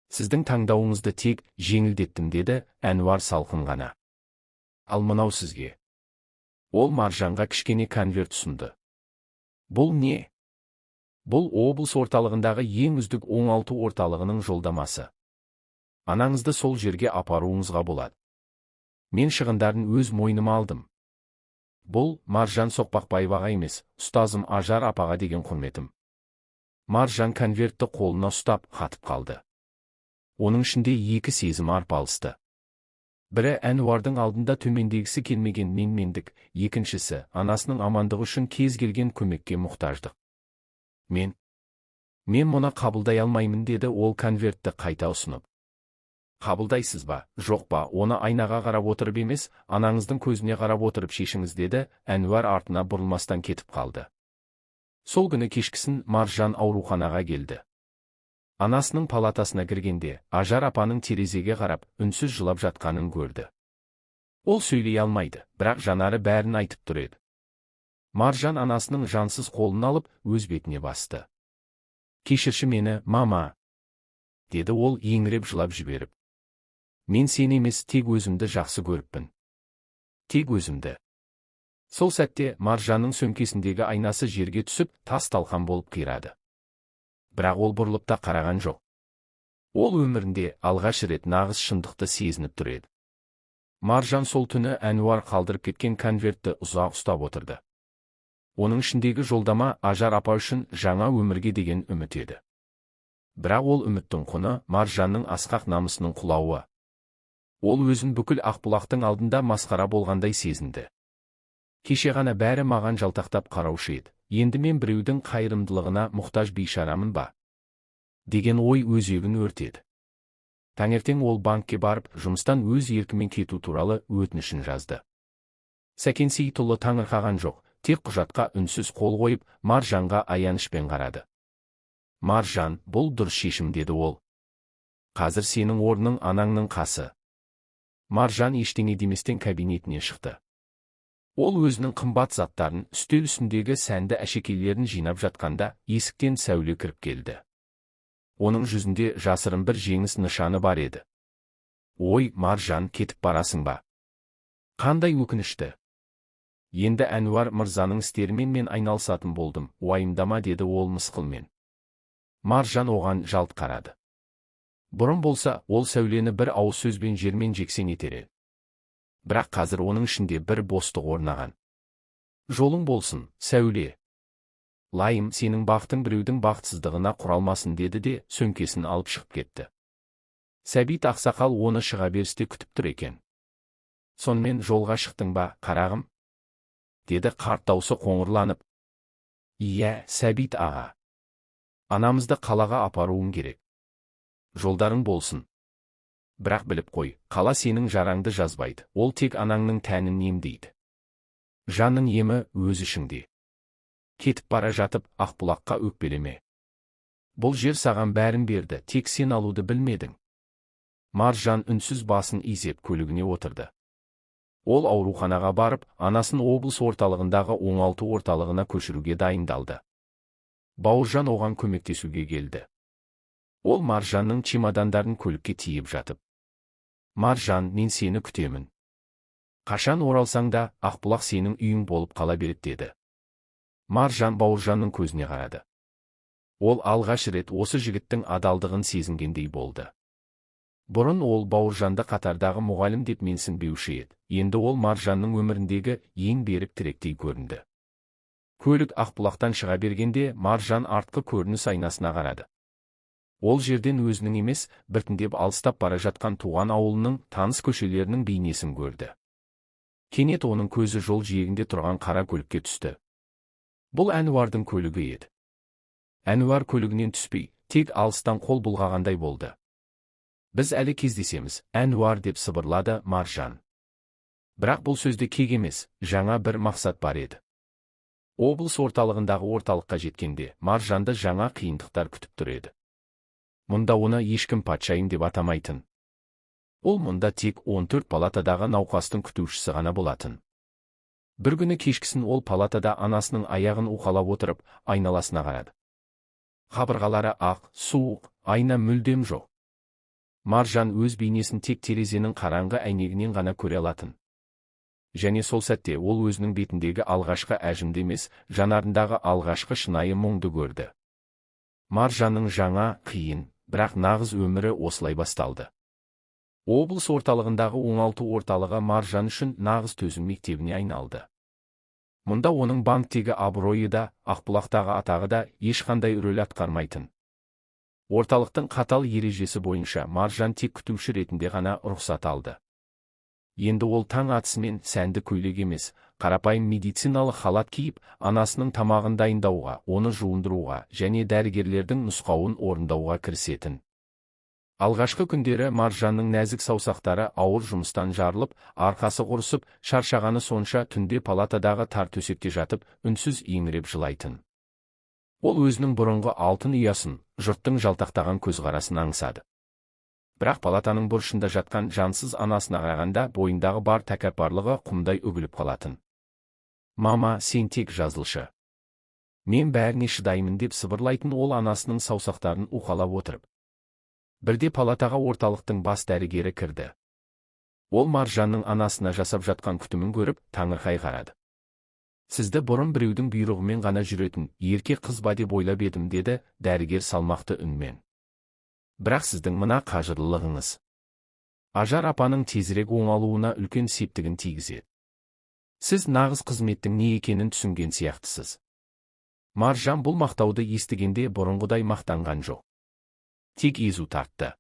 Сіздің таңдауыңызды тек жеңілдеттім, деді Әнуар салқын ғана. Ал мынау сізге. Ол Маржанға кішкене конверт ұсынды. Бұл не? Бұл облыс орталығындағы ең үздік оңалту орталығының жолдамасы. Анаңызды сол жерге апаруыңызға болады. Мен шығындарын өз мойныма алдым. Бұл Маржан Соқпақбаеваға емес, ұстазым Ажар апаға деген құрметім. Маржан конвертті қолына ұстап, қатып қалды. Оның ішінде екі сезім арпалысты. Бірі Әнуардың алдында төмендегісі келмеген менмендік, екіншісі анасының амандығы үшін кез келген көмекке мұқтаждық. Мен мұны қабылдай алмаймын, деді ол конвертті қайта ұсынып. Қабылдайсыз ба, жоқ па, оны айнаға қарап отырып емес, анаңыздың көзіне қарап отырып шешіңіз, деді Әнуар артына бұрылмастан кетіп қалды. Сол күні кешкісін Маржан ауруханаға келді. Анасының палатасына кіргенде, Ажар апаның терезеге қарап, үнсіз жылап жатқанын көрді. Ол сөйлей алмайды, бірақ жанары бәрін айтып тұр еді. Маржан анасының жансыз қолын алып, өз бетіне басты. Кешірші мені, мама, деді ол еңіреп жылап жіберіп. Мен сені емес, тек өзімді жақсы көріппін. Тек өзімді. Сол сәтте Маржанның сөмкесіндегі айнасы жерге түсіп, тас талқан болып қирады. Бірақ ол бұрылып та қараған жоқ. Ол өмірінде алғаш рет нағыз шындықты сезініп тұр еді. Маржан сол түні Әнуар қалдырып кеткен конвертті ұзақ ұстап отырды. Оның ішіндегі жолдама Ажар апа үшін жаңа өмірге деген үміт еді. Бірақ ол үміттің құны Маржанның асқақ намысының құлауы. Ол өзін бүкіл Ақбұлақтың алдында масқара болғандай сезінді. Кеше ғана бәрі маған жалтақтап қараушы еді. Енді мен біреудің қайырымдылығына мұқтаж бейшарамын ба? Деген ой өзегін өртеді. Таңертең ол банкке барып, жұмыстан өз еркімен кету туралы өтінішін жазды. Сәкен Сейітұлы таңырқаған жоқ, тек құжатқа үнсіз қол қойып, Маржанға аянышпен қарады. Маржан, бұл дұрыс шешім, деді ол. Қазір сенің орның анаңның қасы. Маржан ештеңе деместен кабинетінен шықты. Ол өзінің қымбат заттарын, үстел үстіндегі сәнді әшекейлерін жинап жатқанда, есіктен Сәуле кіріп келді. Оның жүзінде жасырын бір жеңіс нышаны бар еді. Ой, Маржан, кетіп барасың ба? Қандай өкінішті. Енді Әнуар мырзаның істерімен мен айналысатын болдым, уайымдама, деді ол мысқылмен. Маржан оған жалт қарады. Бұрын болса, ол Сәулені бір ауыз сөзбен жермен жексен етер еді. Бірақ қазір оның ішінде бір бостық орнаған. Жолың болсын, Сәуле. Лайым, сенің бақытың біреудің бақытсыздығына құралмасын, деді де сөмкесін алып шығып кетті. Сәбит ақсақал оны шыға берісте күтіп тұр екен. Сонымен жолға шықтың ба, қарағым? Деді қарт даусы қоңырланып. Иә, Сәбит аға. Анамызды қалаға апаруым керек. Жолдарың болсын. Бірақ біліп қой, қала сенің жараңды жазбайды, ол тек анаңның тәнін емдейді. Жанның емі өз ішіңде. Кетіп бара жатып, Ақбұлаққа өкпелеме. Бұл жер саған бәрін берді, тек сен алуды білмедің. Маржан үнсіз басын изеп көлігіне отырды. Ол ауруханаға барып, анасын облыс орталығындағы оңалту орталығына көшіруге дайындалды. Бауыржан оған көмектесуге келді. Ол Маржанның чемодандарын көлікке тиеп жатып. Маржан, мен сені күтемін. Қашан оралсаң да, Ақбұлақ сенің үйің болып қала береді, деді. Маржан Бауыржанның көзіне қарады. Ол алғаш рет осы жігіттің адалдығын сезінгендей болды. Бұрын ол Бауыржанды қатардағы мұғалім деп менсінбеуші еді. Енді ол Маржанның өміріндегі ең берік тіректей көрінді. Көлік Ақбұлақтан шыға бергенде Маржан артқы көрініс айнасына қарады. Ол жерден өзінің емес, біртіндеп алыстап бара жатқан туған ауылының таныс көшелерінің бейнесін көрді. Кенет оның көзі жол жиегінде тұрған қара көлікке түсті. Бұл Әнуардың көлігі еді. Әнуар көлігінен түспей, тек алыстан қол бұлғағандай болды. Біз әлі кездесеміз, Әнуар, деп сыбырлады Маржан. Бірақ бұл сөзде кек емес, жаңа бір мақсат бар еді. Облыс орталығындағы орталыққа жеткенде Маржанды жаңа қиындықтар күтіп тұр еді. Мұнда оны ешкім патшайым деп атамайтын. Ол мұнда тек 14 палатадағы науқастың күтушісі ғана болатын. Бір күні кешкісін ол палатада анасының аяғын уқалап отырып, айналасына қарады. Қабырғалары ақ, суық, айна мүлдем жоқ. Маржан өз бейнесін тек терезенің қараңғы әйнегінен ғана көре алатын. Және сол сәтте ол өзінің бетіндегі алғашқы әжімді емес, жанарындағы алғашқы шынайы мұңды көрді. Маржанның жаңа, қиын, бірақ нағыз өмірі осылай басталды. Облыс орталығындағы оңалту орталығы Маржан үшін нағыз төзім мектебіне айналды. Мұнда оның банктегі абыройы да, Ақбұлақтағы атағы да ешқандай рөл атқармайтын. Орталықтың қатал ережесі бойынша Маржан тек күтуші ретінде ғана рұқсат алды. Енді ол таң атысымен сәнді көйлек емес, қарапайым медициналық халат киіп, анасының тамағын дайындауға, оны жуындыруға және дәрігерлердің нұсқауын орындауға кірісетін. Алғашқы күндері Маржанның нәзік саусақтары ауыр жұмыстан жарылып, арқасы құрысып, шаршағаны сонша түнде палатадағы тар төсекте жатып, үнсіз еңіреп жылайтын. Ол өзінің бұрынғы алтын ұясын, жұрттың жалтақтаған көзқарасын аңсады. Бірақ палатаның бұрышында жатқан жансыз анасына қарағанда бойындағы бар тәкаппарлығы құмдай үгіліп қалатын. Мама, сен тек жазылшы. Мен бәріне шыдаймын, деп сыбырлайтын ол анасының саусақтарын уқалап отырып. Бірде палатаға орталықтың бас дәрігері кірді. Ол Маржанның анасына жасап жатқан күтімін көріп, таңырқай қарады. Сізді бұрын біреудің бұйрығымен ғана жүретін ерке қыз ба деп ойлап едім, деді дәрігер салмақты үнмен. Бірақ сіздің мына қажырлылығыңыз Ажар апаның тезірек оңалуына үлкен септігін тигізеді. Сіз нағыз қызметтің не екенін түсінген сияқтысыз. Маржан бұл мақтауды естігенде бұрынғыдай мақтанған жоқ. Тек езу тартты.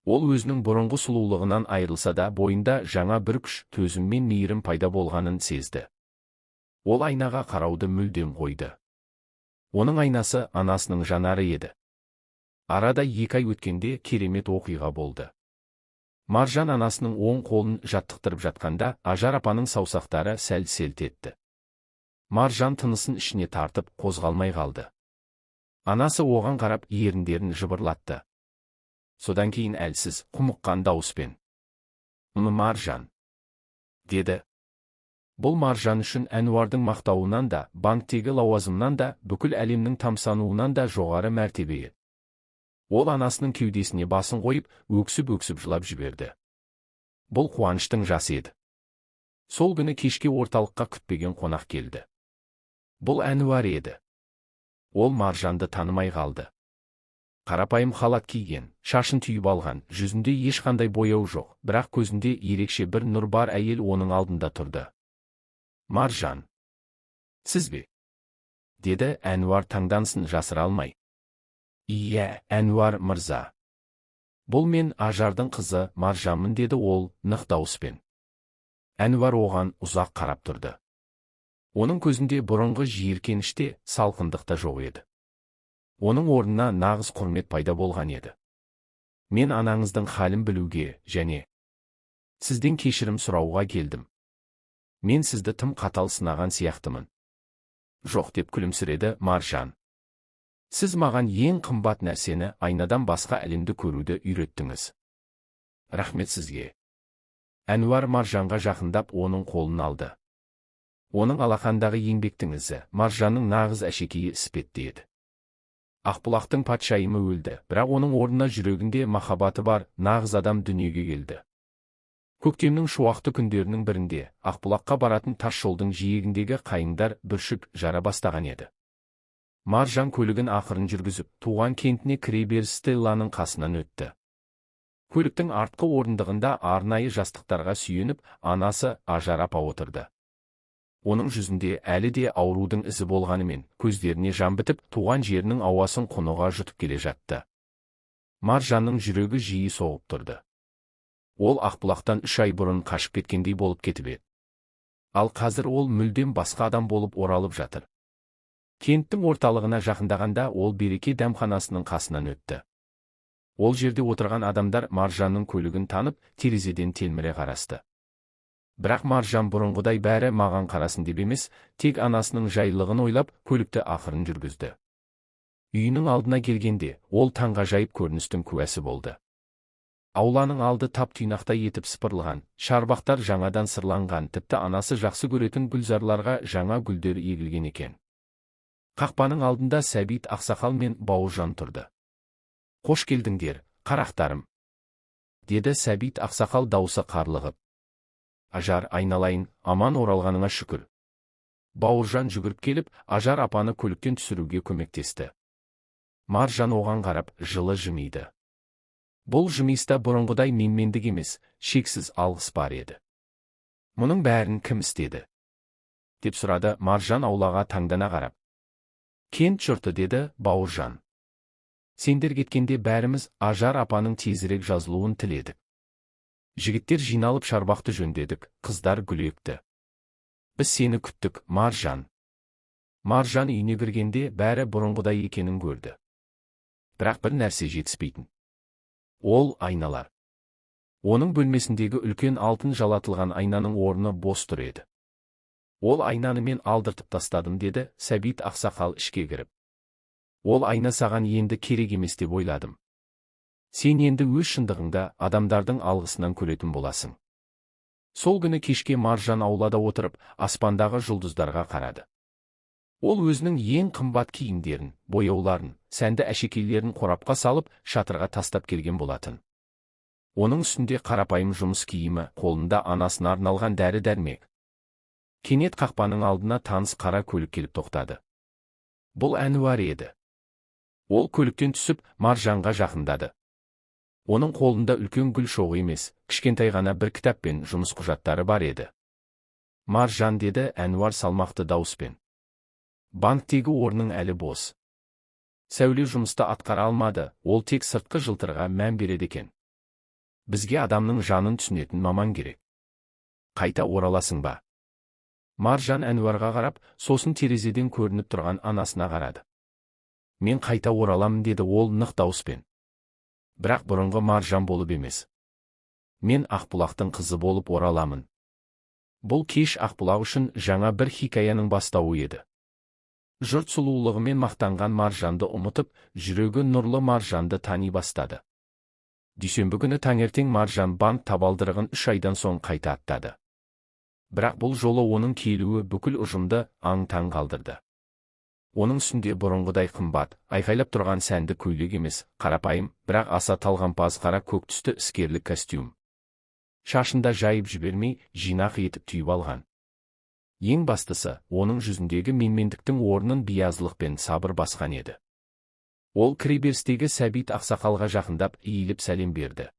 Ол өзінің бұрынғы сұлулығынан айырылса да, бойында жаңа бір күш, төзім мен мейірім пайда болғанын сезді. Ол айнаға қарауды мүлдем қойды. Оның айнасы анасының жанары еді. Арада 2 ай өткенде керемет оқиға болды. Маржан анасының оң қолын жаттықтырып жатқанда, Ажар апаның саусақтары сәл селт етті. Маржан тынысын ішіне тартып, қозғалмай қалды. Анасы оған қарап, еріндерін жыбырлатты. Содан кейін әлсіз, құмыққан дауыспен: «Маржан», деді. Бұл Маржан үшін Әнуардың мақтауынан да, банктегі лауазымнан да, бүкіл әлемнің тамсануынан да жоғары мәртебе еді. Ол анасының кеудесіне басын қойып, өксіп-өксіп жылап жіберді. Бұл қуаныштың жасы еді. Сол күні кешке орталыққа күтпеген қонақ келді. Бұл Әнуар еді. Ол Маржанды танымай қалды. Қарапайым халат киген, шашын түйіп алған, жүзінде ешқандай бояу жоқ, бірақ көзінде ерекше бір нұр бар әйел оның алдында тұрды. Маржан. Сіз бе? Деді Әнуар таңданысын жасыра алмай. Иә, Әнуар мырза. Бұл мен Ажардың қызы Маржанмын, деді ол нық дауыспен. Әнуар оған ұзақ қарап тұрды. Оның көзінде бұрынғы жиіркеніш те, салқындық та жоқ еді. Оның орнына нағыз құрмет пайда болған еді. Мен анаңыздың халін білуге және сізден кешірім сұрауға келдім. Мен сізді тым қатал сынаған сияқтымын. Жоқ, деп күлімсіреді Маржан. Сіз маған ең қымбат нәрсені, айнадан басқа әлемді көруді үйреттіңіз. Рахмет сізге. Әнуар Маржанға жақындап оның қолын алды. Оның алақандағы еңбектің ізі, Маржанның нағыз әшекейі іспетті еді. Ақбұлақтың патшайымы өлді, бірақ оның орнына жүрегінде махаббаты бар нағыз адам дүниеге келді. Көктемнің шуақты күндерінің бірінде Ақбұлаққа баратын тас жолдың жиегіндегі қайыңдар бүршік жара бастаған еді. Маржан көлігін ақырын жүргізіп, туған кентіне кіре беріс Стелланың қасынан өтті. Көліктің артқы орындығында арнайы жастықтарға сүйеніп, анасы Ажар апа отырды. Оның жүзінде әлі де аурудың ізі болғанымен, көздеріне жан бітіп, туған жерінің ауасын құныға жұтып келе жатты. Маржанның жүрегі жиі соғып тұрды. Ол Ақбұлақтан 3 ай бұрын қашып кеткендей болып кетіп еді. Ал қазір ол мүлдем басқа адам болып оралып жатыр. Кенттің орталығына жақындағанда ол Береке дәмханасының қасынан өтті. Ол жерде отырған адамдар Маржанның көлігін танып, терезеден телміре қарасты. Бірақ Маржан бұрынғыдай бәрі маған қарасын деп емес, тек анасының жайлылығын ойлап, көлікті ақырын жүргізді. Үйінің алдына келгенде, ол таңғажайып көріністің куәсі болды. Ауланың алды тап тұйнақтай етіп сыпырылған, шарбақтар жаңадан сырланған, тіпті анасы жақсы көретін гүлзарларға жаңа гүлдер егілген екен. Қақпаның алдында Сәбит ақсақал мен Бауыржан тұрды. «Қош келдіңдер, қарақтарым», деді Сәбит ақсақал даусы қарлығып. «Ажар, айналайын, аман оралғаныңа шүкір». Бауыржан жүгіріп келіп, Ажар апаны көліктен түсіруге көмектесті. Маржан оған қарап, жылы жымиды. Бұл жымиыста бұрынғыдай менмендік емес, шексіз алғыс бар еді. «Мұның бәрін кім істеді?» деп сұрады Маржан аулаға таңдана қарап. «Кент жұрты», деді Бауыржан. «Сендер кеткенде бәріміз Ажар апаның тезірек жазылуын тіледік. Жігіттер жиналып шарбақты жөндедік, қыздар гүл екті. Біз сені күттік, Маржан». Маржан үйіне кіргенде бәрі бұрынғыдай екенін көрді. Бірақ бір нәрсе жетіспейтін. Ол айналар. Оның бөлмесіндегі үлкен алтын жалатылған айнаның орны бос тұр еді. «Ол айнаны мен алдыртып тастадым», деді Сәбит ақсақал ішке кіріп. «Ол айна саған енді керек емес деп ойладым. Сен енді өз шындығыңда адамдардың алғысынан көретін боласың». Сол күні кешке Маржан аулада отырып, аспандағы жұлдыздарға қарады. Ол өзінің ең қымбат киімдерін, бояуларын, сәнді әшекейлерін қорапқа салып, шатырға тастап келген болатын. Оның үстінде қарапайым жұмыс киімі, қолында анасына арналған дәрі-дәрмек. Кенет қақпаның алдына таныс қара көлік келіп тоқтады. Бұл Әнуар еді. Ол көліктен түсіп, Маржанға жақындады. Оның қолында үлкен гүл шоғы емес, кішкентай ғана бір кітап пен жұмыс құжаттары бар еді. «Маржан», деді Әнуар салмақты дауыспен. «Банктегі орның әлі бос. Сәуле жұмысты атқара алмады, ол тек сыртқы жылтырға мән береді екен. Бізге адамның жанын түсінетін маман керек. Қайта ораласың ба?» Маржан Әнуарға қарап, сосын терезеден көрініп тұрған анасына қарады. «Мен қайта ораламын», деді ол нық дауыспен. «Бірақ бұрынғы Маржан болып емес. Мен Ақбұлақтың қызы болып ораламын». Бұл кеш Ақбұлақ үшін жаңа бір хикаяның бастауы еді. Жұрт сұлулығымен мақтанған Маржанды ұмытып, жүрегі нұрлы Маржанды тани бастады. Дүйсенбі күні таңертең Маржан банк табалдырығын 3 айдан соң қайта аттады. Бірақ бұл жолы оның келуі бүкіл ұжымды аң-таң қалдырды. Оның үстінде бұрынғыдай қымбат, айқайлап тұрған сәнді көйлек емес, қарапайым, бірақ аса талғампаз қара көк түсті іскерлік костюм. Шашында жайып жібермей, жинақ етіп түйіп алған. Ең бастысы, оның жүзіндегі менмендіктің орнын биязылық пен сабыр басқан еді. Ол кіреберістегі Сәбит ақсақалға жақындап, иіліп сәлем берді.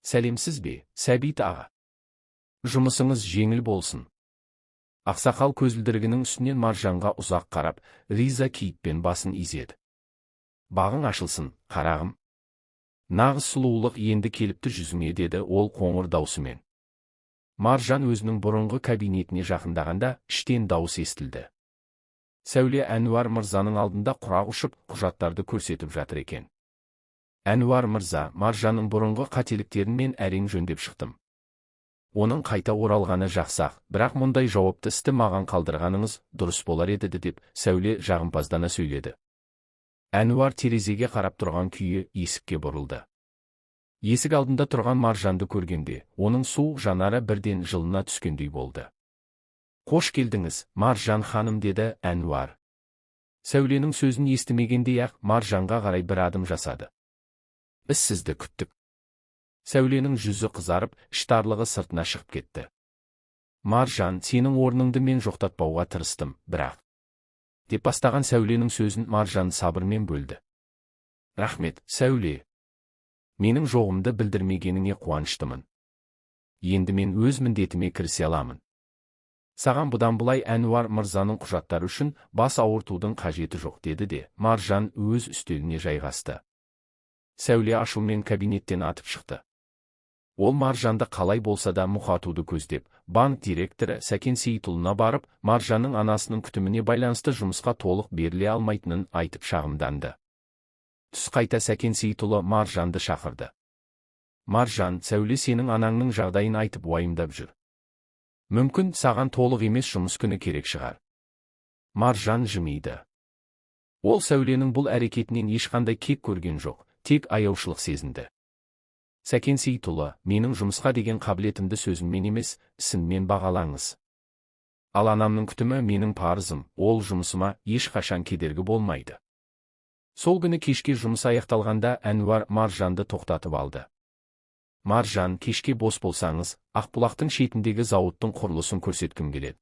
«Сәлемсіз бе, Сәбит аға? Жұмысыңыз жеңіл болсын». Ақсақал көзілдірігінің үстінен Маржанға ұзақ қарап, риза кейіппен басын изеді. «Бағың ашылсын, қарағым. Нағыз сұлулық енді келіпті жүзіңе», деді ол қоңыр даусымен. Маржан өзінің бұрынғы кабинетіне жақындағанда іштен дауыс естілді. Сәуле Әнуар мырзаның алдында құрақ ұшып, құжаттарды көрсетіп жатыр екен. «Әнуар мырза, Маржанның бұрынғы қателіктерін мен әрең жөндеп шықтым. Оның қайта оралғаны жақсы-ақ, бірақ мұндай жауапты істі маған қалдырғаныңыз дұрыс болар еді», деп Сәуле жағымпаздана сөйледі. Әнуар терезеге қарап тұрған күйі есікке бұрылды. Есік алдында тұрған Маржанды көргенде, оның суық жанары бірден жылына түскендей болды. «Қош келдіңіз, Маржан ханым», деді Әнуар. Сәуленің сөзін естімегендей-ақ Маржанға қарай бір адым жасады. «Біз сізді күттік. Сәуленің жүзі қызарып, іштарлығы сыртына шығып кетті. Маржан, сенің орныңды мен жоқтатпауға тырыстым, бірақ. Деп бастаған Сәуленің сөзін Маржан сабырмен бөлді. Рахмет, Сәуле. Менің жоғымды білдірмегеніңе қуаныштымын. Енді мен өз міндетіме кірісе аламын. Саған бұдан былай Әнуар мырзаның құжаттары үшін бас ауыртудың қажеті жоқ, деді де, Маржан өз үстеліне жайғасты. Сәуле ашумен кабинеттен атып шықты. Ол Маржанды қалай болса да мұқатуды көздеп, банк директоры Сәкен Сейітұлына барып, Маржанның анасының күтіміне байланысты жұмысқа толық беріле алмайтынын айтып шағымданды. Түс қайта Сәкен Сейітұлы Маржанды шақырды. Маржан, Сәуле сенің анаңның жағдайын айтып уайымдап жүр. Мүмкін саған толық емес жұмыс күні керек шығар. Маржан жымиды. Ол Сәуленің бұл әрекетінен ешқандай кек көрген жоқ, тек аяушылық сезінді. Сәкен Сейітұлы, менің жұмысқа деген қабілетімді сөзіммен емес, ісіммен бағалаңыз. Ал анамның күтімі менің парызым, ол жұмысыма ешқашан кедергі болмайды. Сол күні кешке жұмыс аяқталғанда Әнуар Маржанды тоқтатып алды. Маржан, кешке бос болсаңыз, Ақбұлақтың шетіндегі зауыттың құрылысын көрсеткім келеді.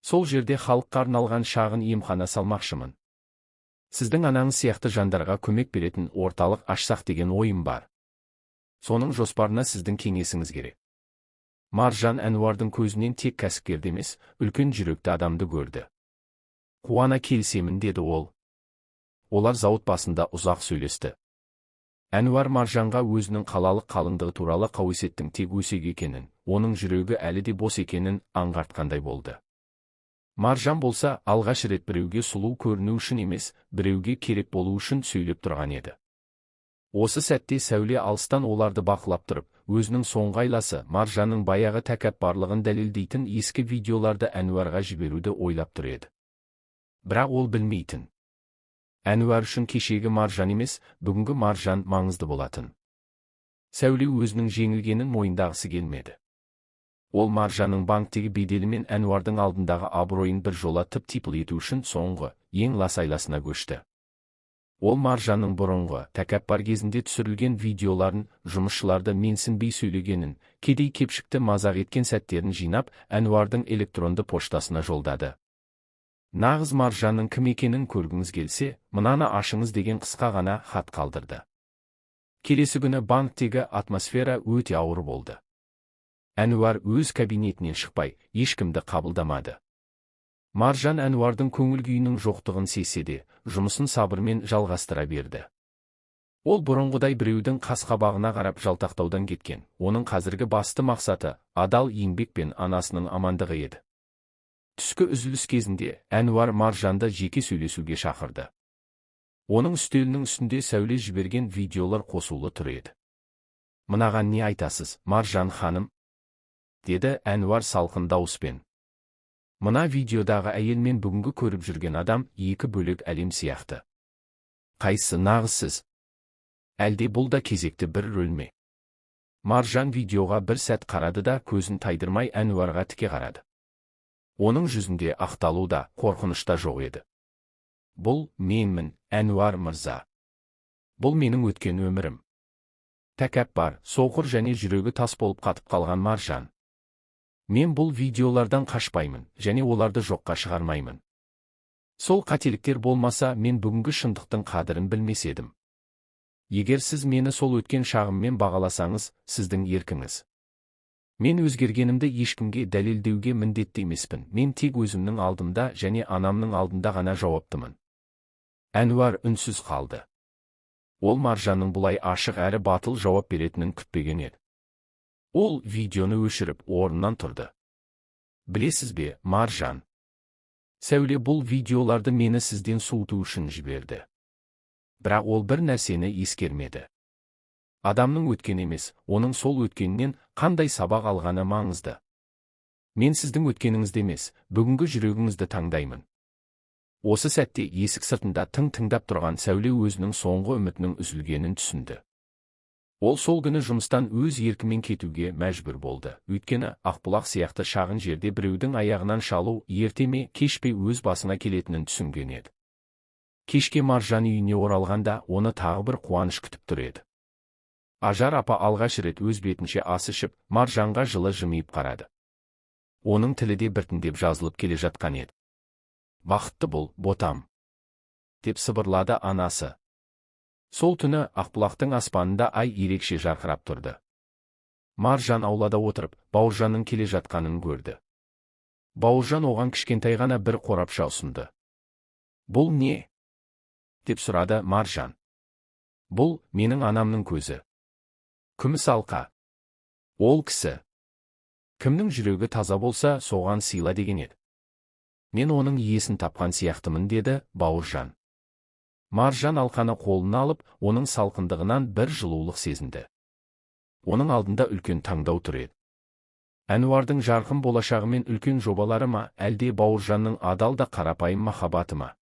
Сол жерде халыққа арналған шағын емхана салмақшымын. Сіздің анаңыз сияқты жандарға көмек беретін орталық ашсақ деген ойым бар. Соның жоспарына сіздің кеңесіңіз керек. Маржан Әнуардың көзінен тек кәсіпкерді емес, үлкен жүректі адамды көрді. Қуана келісемін, деді ол. Олар зауыт басында ұзақ сөйлесті. Әнуар Маржанға өзінің қалалық қалыңдығы туралы қауесеттің тек өсек екенін, оның жүрегі әлі де бос екенін аңғартқандай болды. Маржан болса, алғаш рет біреуге сұлу көріну үшін емес, біреуге керек болу үшін сөйлеп тұрған еді. Осы сәтте Сәуле алыстан оларды бақылап тұрып, өзінің соңғы айласы Маржанның баяғы тәкаппарлығын дәлелдейтін ескі видеоларды Әнуарға жіберуді ойлап тұр еді. Бірақ ол білмейтін. Әнуар үшін кешегі Маржан емес, бүгінгі Маржан маңызды болатын. Сәуле өзінің жеңілгенін мойындағысы келмеді. Ол Маржанның банктегі беделі мен Әнуардың алдындағы абыройын бір жола тып-типыл ету үшін соңғы, ең лас айласына көшті. Ол Маржанның бұрынғы, тәкаппар кезінде түсірілген видеоларын, жұмысшыларды менсінбей сөйлегенін, кедей кепшікті мазақ еткен сәттерін жинап, Әнуардың электронды поштасына жолдады. Нағыз Маржанның кім екенін көргіңіз келсе, мынаны ашыңыз деген қысқа ғана хат қалдырды. Келесі күні банктегі атмосфера өте ауыр болды. Әнуар өз кабинетінен шықпай, ешкімді қабылдамады. Маржан Әнуардың көңіл күйінің жоқтығын сезсе де, жұмысын сабырмен жалғастыра берді. Ол бұрынғыдай біреудің қас-қабағына қарап жалтақтаудан кеткен. Оның қазіргі басты мақсаты адал еңбек пен анасының амандығы еді. Түскі үзіліс кезінде Әнуар Маржанды жеке сөйлесуге шақырды. Оның үстелінің үстінде Сәуле жіберген видеолар қосулы тұр еді. Мынаған не айтасыз, Маржан ханым? Деді Әнуар салқын дауыспен. Мына видеодағы әйел мен бүгінгі көріп жүрген адам екі бөлек әлем сияқты. Қайсысы нағыз сіз? Әлде бұл да кезекті бір рөл ме? Маржан видеоға бір сәт қарады да көзін тайдырмай Әнуарға тіке қарады. Оның жүзінде ақталу да, қорқыныш та жоқ еді. Бұл менмін, Әнуар мырза. Бұл менің өткен өмірім. Тәкаппар, соқыр және жүрегі тас болып қатып қалған Маржан. Мен бұл видеолардан қашпаймын және оларды жоққа шығармаймын. Сол қателіктер болмаса, мен бүгінгі шындықтың қадірін білмес едім. Егер сіз мені сол өткен шағыммен бағаласаңыз, сіздің еркіңіз. Мен өзгергенімді ешкімге дәлелдеуге міндетті емеспін. Мен тек өзімнің алдымда және анамның алдында ғана жауаптымын. Әнуар үнсіз қалды. Ол Маржанның бұлай ашық әрі батыл жауап беретінін күтпеген еді. Ол видеоны өшіріп, орнынан тұрды. Білесіз бе, Маржан? Сәуле бұл видеоларды мені сізден суыту үшін жіберді. Бірақ ол бір нәрсені ескермеді. Адамның өткен емес, оның сол өткенінен қандай сабақ алғаны маңызды. Мен сіздің өткеніңізді емес, бүгінгі жүрегіңізді таңдаймын. Осы сәтте есік сыртында тың тыңдап тұрған Сәуле өзінің соңғы үмітінің үзілгенін түсінді. Ол сол күні жұмыстан өз еркімен кетуге мәжбүр болды. Өйткені Ақбұлақ сияқты шағын жерде біреудің аяғынан шалу ерте ме, кеш пе өз басына келетінін түсінген еді. Кешке Маржан үйіне оралғанда оны тағы бір қуаныш күтіп тұр еді. Ажар апа алғаш рет өз бетінше ас ішіп, Маржанға жылы жымиып қарады. Оның тілі де біртіндеп жазылып келе жатқан еді. «Бақытты бол, ботам», деп сыбырлады анасы. Сол түні Ақбұлақтың аспанында ай ерекше жарқырап тұрды. Маржан аулада отырып, Бауыржанның келе жатқанын көрді. Бауыржан оған кішкентай ғана бір қорапша ұсынды. «Бұл не?» деп сұрады Маржан. «Бұл менің анамның көзі. Күміс алқа. Ол кісі кімнің жүрегі таза болса, соған сыйла деген еді. Мен оның иесін тапқан сияқтымын», деді Бауыржан. Маржан алқаны қолына алып, оның салқындығынан бір жылулық сезінді. Оның алдында үлкен таңдау тұр еді. Әнуардың жарқын болашағы мен үлкен жобалары ма, әлде Бауыржанның адал да қарапайым махаббаты ма?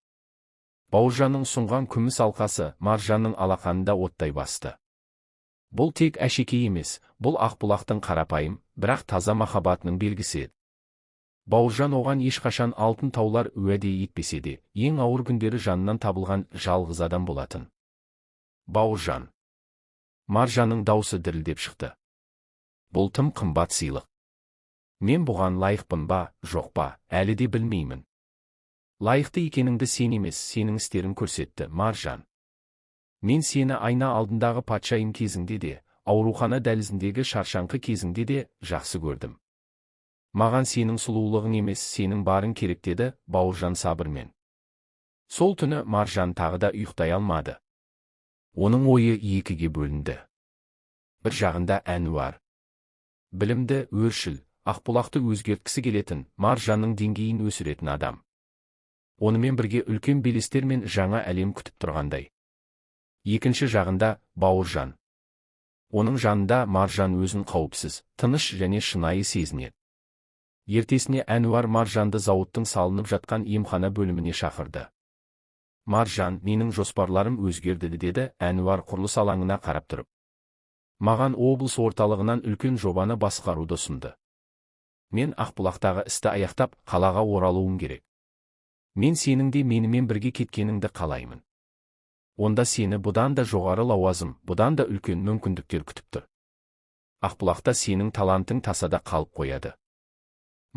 Бауыржанның ұсынған күміс алқасы Маржанның алақанында оттай басты. Бұл тек әшекей емес, бұл Ақбұлақтың қарапайым, бірақ таза махаббатының белгісі еді. Бауыржан оған ешқашан алтын таулар уәде етпесе де, ең ауыр күндері жанынан табылған жалғыз адам болатын. «Бауыржан». Маржанның даусы дірілдеп шықты. «Бұл тым қымбат сыйлық. Мен бұған лайықпын ба, жоқ па, әлі де білмеймін». «Лайықты екеніңді сен емес, сенің істерің көрсетті, Маржан. Мен сені айна алдындағы патшайым кезіңде де, аурухана дәлізіндегі шаршаңқы кезіңде де жақсы көрдім. Маған сенің сұлулығың емес, сенің барың керек», деді Бауыржан сабырмен. Сол түні Маржан тағы да ұйықтай алмады. Оның ойы екіге бөлінді. Бір жағында Әнуар. Білімді, өршіл, Ақбұлақты өзгерткісі келетін, Маржанның деңгейін өсіретін адам. Онымен бірге үлкен белестер мен жаңа әлем күтіп тұрғандай. Екінші жағында Бауыржан. Оның жанында Маржан өзін қауіпсіз, тыныш және шынайы сезінеді. Ертесіне Әнуар Маржанды зауыттың салынып жатқан емхана бөліміне шақырды. «Маржан, менің жоспарларым өзгерді», деді Әнуар құрылыс алаңына қарап тұрып. «Маған облыс орталығынан үлкен жобаны басқаруды ұсынды. Мен Ақбұлақтағы істі аяқтап, қалаға оралуым керек. Мен сенің де менімен бірге кеткеніңді қалаймын. Онда сені бұдан да жоғары лауазым, бұдан да үлкен мүмкіндіктер күтіп тұр. Ақбұлақта сенің талантың тасада қалып қояды».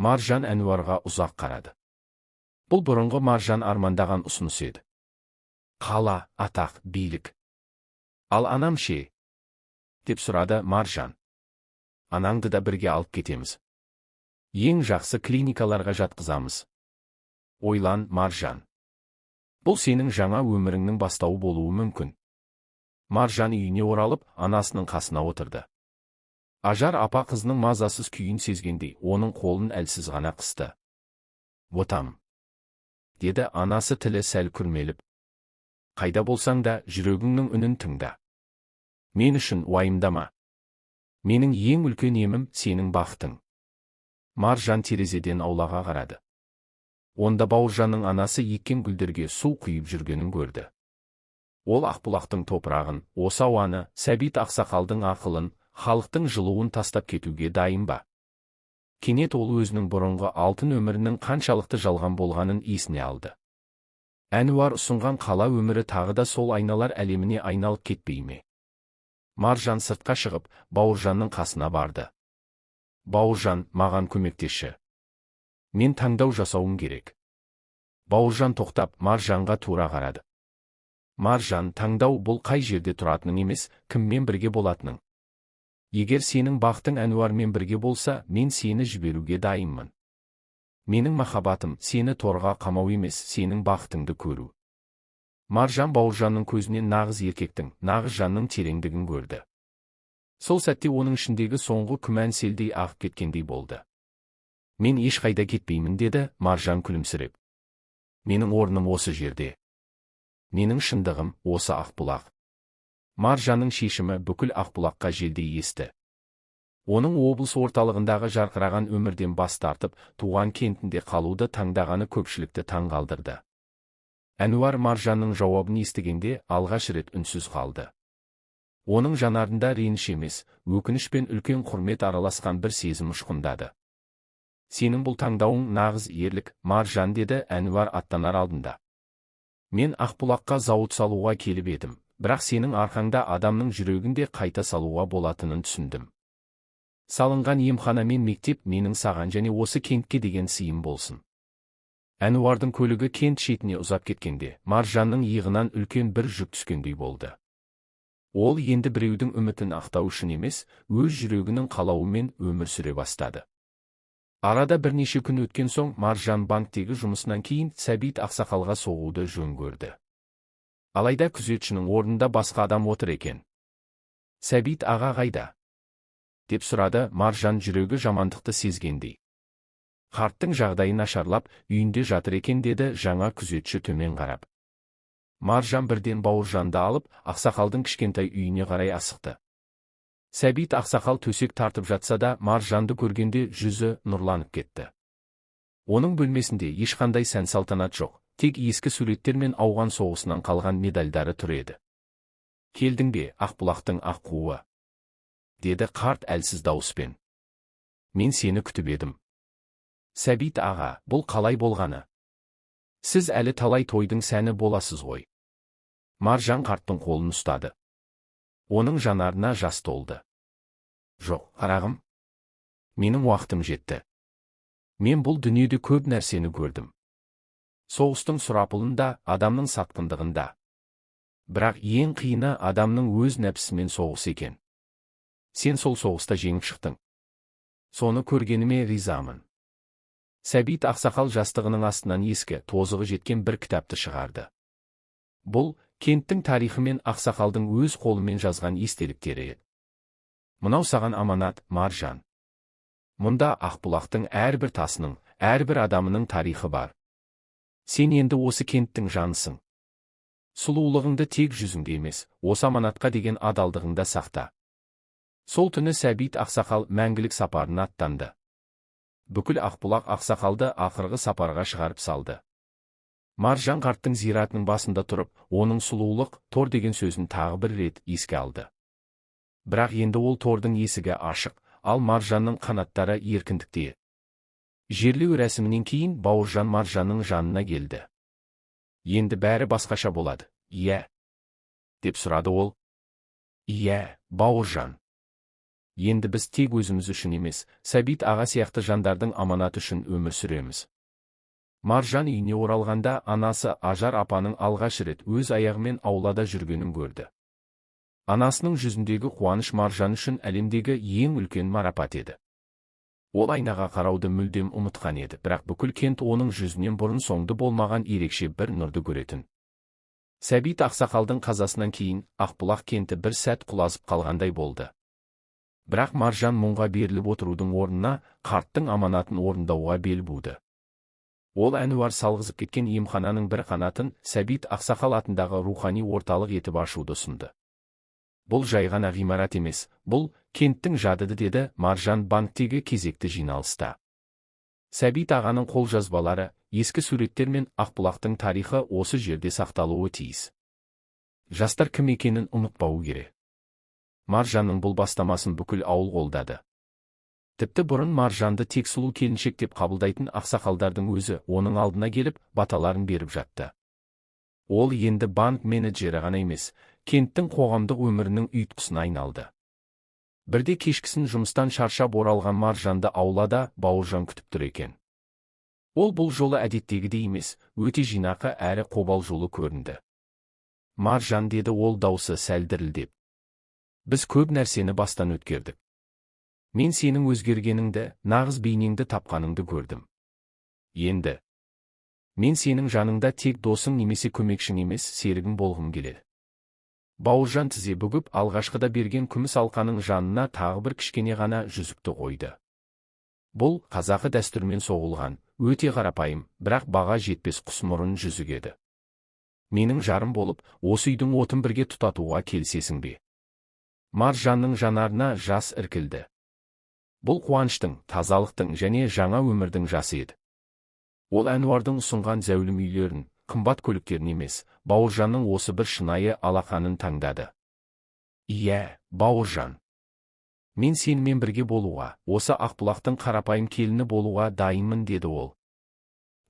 Маржан Әнуарға ұзақ қарады. Бұл бұрынғы Маржан армандаған ұсыныс еді. Қала, атақ, билік. «Ал анам ше?» деп сұрады Маржан. «Анаңды да бірге алып кетеміз. Ең жақсы клиникаларға жатқызамыз. Ойлан, Маржан. Бұл сенің жаңа өміріңнің бастауы болуы мүмкін». Маржан үйіне оралып, анасының қасына отырды. Ажар апа қызының мазасыз күйін сезгендей, оның қолын әлсіз ғана қысты. «Ботам», деді анасы тілі сәл күрмеліп. «Қайда болсаң да, жүрегіңнің үнін тыңда. Мен үшін уайымдама. Менің ең үлкен емім сенің бақытың». Маржан терезеден аулаға қарады. Онда Бауыржанның анасы еккен гүлдерге су құйып жүргенін көрді. Ол Ақбұлақтың топырағын, осы ауаны, Сәбит ақсақалдың ақылын, халықтың жылуын тастап кетуге дайын ба? Кенет ол өзінің бұрынғы алтын өмірінің қаншалықты жалған болғанын есіне алды. Әнуар ұсынған қала өмірі тағы да сол айналар әлеміне айналып кетпей ме? Маржан сыртқа шығып, Бауыржанның қасына барды. «Бауыржан, маған көмектесші. Мен таңдау жасауым керек». Бауыржан тоқтап, Маржанға тура қарады. «Маржан, таңдау бұл қай жерде тұратының емес, кіммен бірге болатының. Егер сенің бақытың Әнуармен бірге болса, мен сені жіберуге дайынмын. Менің махаббатым сені торға қамау емес, сенің бақытыңды көру». Маржан Бауыржанның көзінен нағыз еркектің, нағыз жанның тереңдігін көрді. Сол сәтте оның ішіндегі соңғы күмән селдей ағып кеткендей болды. «Мен ешқайда кетпеймін», деді Маржан күлімсіреп. «Менің орным осы жерде. Менің шындығым осы Ақбұлақ». Маржанның шешімі бүкіл Ақбұлаққа желдей есті. Оның облыс орталығындағы жарқыраған өмірден бас тартып, туған кентінде қалуды таңдағаны көпшілікті таңғалдырды. Әнуар Маржанның жауабын естігенде алғаш рет үнсіз қалды. Оның жанарында реніш емес, өкініш пен үлкен құрмет араласқан бір сезім ұшқындады. «Сенің бұл таңдауың нағыз ерлік, Маржан», деді Әнуар аттанар алдында. «Мен Ақбұлаққа зауыт салуға келіп едім, Бірақ сенің арқаңда адамның жүрегін де қайта салуға болатынын түсіндім. Салынған емхана мен мектеп менің саған және осы кентке деген сыйым болсын. Әнуардың көлігі кент шетіне ұзап кеткенде, Маржанның иығынан үлкен бір жүк түскендей болды. Ол енді біреудің үмітін ақтау үшін емес, өз жүрегінің қалауымен өмір сүре бастады. Арада бірнеше күн өткен соң Маржан банктегі жұмысынан кейін Сәбит ақсақалға соғуды жөн көрді. Алайда күзетшінің орнында басқа адам отыр екен. «Сәбит аға қайда?» деп сұрады Маржан жүрегі жамандықты сезгендей. «Қарттың жағдайы нашарлап, үйінде жатыр екен», деді жаңа күзетші төмен қарап. Маржан бірден Бауыржанды алып, ақсақалдың кішкентай үйіне қарай асықты. Сәбит ақсақал төсек тартып жатса да, Маржанды көргенде жүзі нұрланып кетті. Оның бөлмесінде ешқандай сән-салтанат жоқ, тек ескі суреттер мен ауған соғысынан қалған медальдары тұр еді. «Келдің бе, Ақбұлақтың аққуы?» деді қарт әлсіз дауыспен. «Мен сені күтіп едім». «Сәбит аға, бұл қалай болғаны? Сіз әлі талай тойдың сәні боласыз ғой». Маржан қарттың қолын ұстады. Оның жанарына жас толды. «Жоқ, қарағым. Менің уақытым жетті. Мен бұл дүниеде көп нәрсені көрдім. Соғыстың сұрапылын да, адамның сатқындығын да. Бірақ ең қиыны адамның өз нәпсісімен соғыс екен. Сен сол соғыста жеңіп шықтың. Соны көргеніме ризамын». Сәбит ақсақал жастығының астынан ескі, тозығы жеткен бір кітапты шығарды. Бұл, кенттің тарихы мен ақсақалдың өз қолымен жазған естеліктері еді. «Мынау саған аманат, Маржан. Мұнда Ақбұлақтың әрбір тасының, әрбір адамының тарихы бар. Сен енді осы кенттің жанысың. Сұлулығыңды тек жүзіңде емес, осы аманатқа деген адалдығыңда сақта». Сол түні Сәбит ақсақал мәңгілік сапарына аттанды. Бүкіл Ақбұлақ ақсақалды ақырғы сапарға шығарып салды. Маржан қарттың зиратының басында тұрып, оның сұлулық, тор деген сөзін тағы бір рет еске алды. Бірақ енді ол тордың есігі ашық, ал Маржанның қанаттары еркіндікте. Жерлеу рәсімінен кейін Бауыржан Маржанның жанына келді. «Енді бәрі басқаша болады, иә?» деп сұрады ол. «Иә, Бауыржан. Енді біз тек өзіміз үшін емес, Сәбит аға сияқты жандардың аманаты үшін өмір сүреміз». Маржан үйіне оралғанда анасы Ажар апаның алғаш рет өз аяғымен аулада жүргенін көрді. Анасының жүзіндегі қуаныш Маржан үшін әлемдегі ең үлкен марапат еді. Ол айнаға қарауды мүлдем ұмытқан еді, бірақ бүкіл кент оның жүзінен бұрын соңды болмаған ерекше бір нұрды көретін. Сәбит ақсақалдың қазасынан кейін Ақбұлақ кенті бір сәт құлазып қалғандай болды. Бірақ Маржан мұңға беріліп отырудың орнына қарттың аманатын орындауға бел буды. Ол Әнуар салғызып кеткен емхананың бір қанатын Сәбит ақсақал атындағы рухани орталық етіп ашуды ұсынды. «Бұл жай ғана ғимарат емес, бұл кенттің жадыды», деді Маржан банктегі кезекті жиналыста. «Сәбит ағаның қолжазбалары, ескі суреттер мен Ақбұлақтың тарихы осы жерде сақталуы тиіс. Жастар кім екенін ұмытпауы керек». Маржанның бұл бастамасын бүкіл ауыл қолдады. Тіпті бұрын Маржанды тек сұлу келіншек деп қабылдайтын ақсақалдардың өзі оның алдына келіп, баталарын беріп жатты. Ол енді банк менеджері ғана емес, кенттің қоғамдық өмірінің ұйытқысына айналды. Бірде кешкісін жұмыстан шаршап оралған Маржанды аулада Бауыржан күтіп тұр екен. Ол бұл жолы әдеттегідей емес, өте жинақы әрі қобалжулы көрінді. «Маржан», деді ол даусы сәл дірілдеп. «Біз көп нәрсені бастан өткердік. Мен сенің өзгергеніңді, нағыз бейнеңді тапқаныңды көрдім. Енді мен сенің жаныңда тек досың немесе көмекшің емес, серігің болғым келеді». Бауыржан тізе бүгіп, алғашқыда берген күміс алқаның жанына тағы бір кішкене ғана жүзікті қойды. Бұл қазақы дәстүрмен соғылған, өте қарапайым, бірақ баға жетпес құсмұрын жүзік еді. «Менің жарым болып, осы үйдің отын бірге тұтатуға келісесің бе?» Маржанның жанарына жас іркілді. Бұл қуаныштың, тазалықтың және жаңа өмірдің жасы еді. Ол Әнуардың ұсынған зәулім үйлерін, қымбат көліктерін емес, Бауыржанның осы бір шынайы алақанын таңдады. «Иә, Бауыржан. Мен сенімен бірге болуға, осы Ақбұлақтың қарапайым келіні болуға дайынмын», деді ол.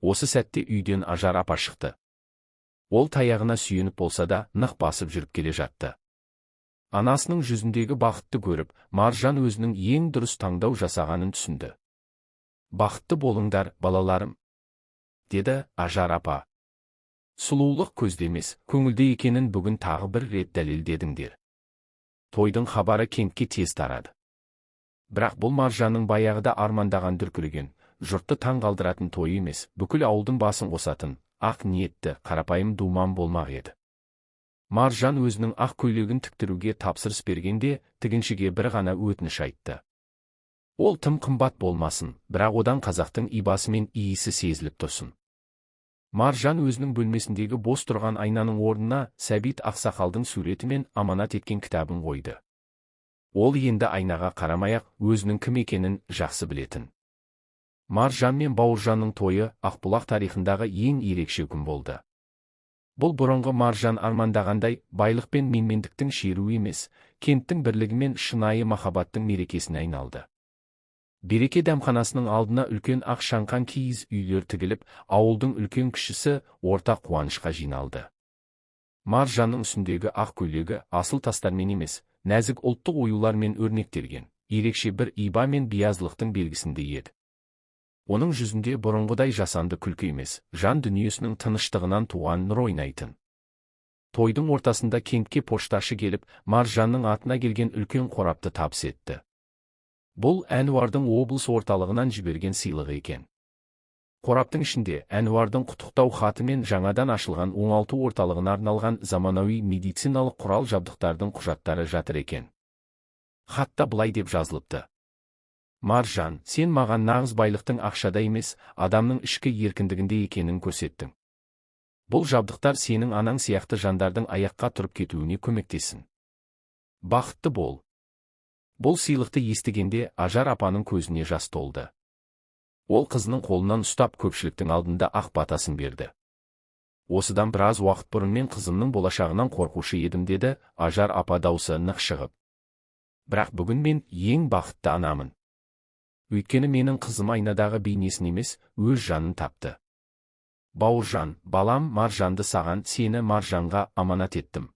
Осы сәтте үйден Ажар апа шықты. Ол таяғына сүйеніп болса да, нық басып жүріп келе жатты. Анасының жүзіндегі бақытты көріп, Маржан өзінің ең дұрыс таңдау жасағанын түсінді. «Бақытты болыңдар, балаларым», – деді Ажар апа. «Сұлулық көзде емес, көңілде екенін бүгін тағы бір рет дәлелдедіңдер». Тойдың хабары кентке тез тарады. Бірақ бұл Маржанның баяғыда армандаған дүркіреген, жұртты таң қалдыратын тойы емес, бүкіл ауылдың басын қосатын, ақ ниетті, қарапайым думан болмақ еді. Маржан өзінің ақ көйлегін тіктіруге тапсырыс бергенде, тігіншіге бір ғана өтініш айтты. Ол тым қымбат болмасын, бірақ одан қазақтың ибасы мен иісі сезіліп тұрсын. Маржан өзінің бөлмесіндегі бос тұрған айнаның орнына Сәбит ақсақалдың суреті мен аманат еткен кітабын қойды. Ол енді айнаға қарамай-ақ өзінің кім екенін жақсы білетін. Маржан мен Бауыржанның тойы Ақбұлақ тарихындағы ең ерекше күн болды. Бұл бұрынғы Маржан армандағандай байлық пен менмендіктің шеруі емес, кенттің бірлігі мен шынайы махаббаттың мерекесіне айналды. Береке дәмханасының алдына үлкен ақ шаңқан киіз үйлер тігіліп, ауылдың үлкен кішісі ортақ қуанышқа жиналды. Маржанның үстіндегі ақ көйлегі асыл тастармен емес, нәзік ұлттық оюлармен өрнектелген, ерекше бір иба мен биязылықтың белгісіндей еді. Оның жүзінде бұрынғыдай жасанды күлкі емес, жан дүниесінің тыныштығынан туған нұр ойнайтын. Тойдың ортасында кентке пошташы келіп, Маржанның атына келген үлкен қорапты табыс етті. Бұл Әнуардың облыс орталығынан жіберген сыйлығы екен. Қораптың ішінде Әнуардың құттықтау хаты мен жаңадан ашылған оңалту орталығына арналған заманауи медициналық құрал жабдықтардың құжаттары жатыр екен. Хатта былай деп жазылыпты: «Маржан, сен маған нағыз байлықтың ақшада емес, адамның ішкі еркіндігінде екенін көрсеттің. Бұл жабдықтар сенің анаң сияқты жандардың аяққа тұрып кетуіне көмектессін. Бақытты бол». Бұл сыйлықты естігенде Ажар апаның көзіне жас толды. Ол қызының қолынан ұстап, көпшіліктің алдында ақ батасын берді. «Осыдан біраз уақыт бұрын мен қызымның болашағынан қорқушы едім», – деді Ажар апа даусы нық шығып. «Бірақ бүгін мен ең бақытты анамын. Өйткені менің қызым айнадағы бейнесін емес, өз жанын тапты. Бауыржан, балам, Маржанды саған, сені Маржанға аманат еттім».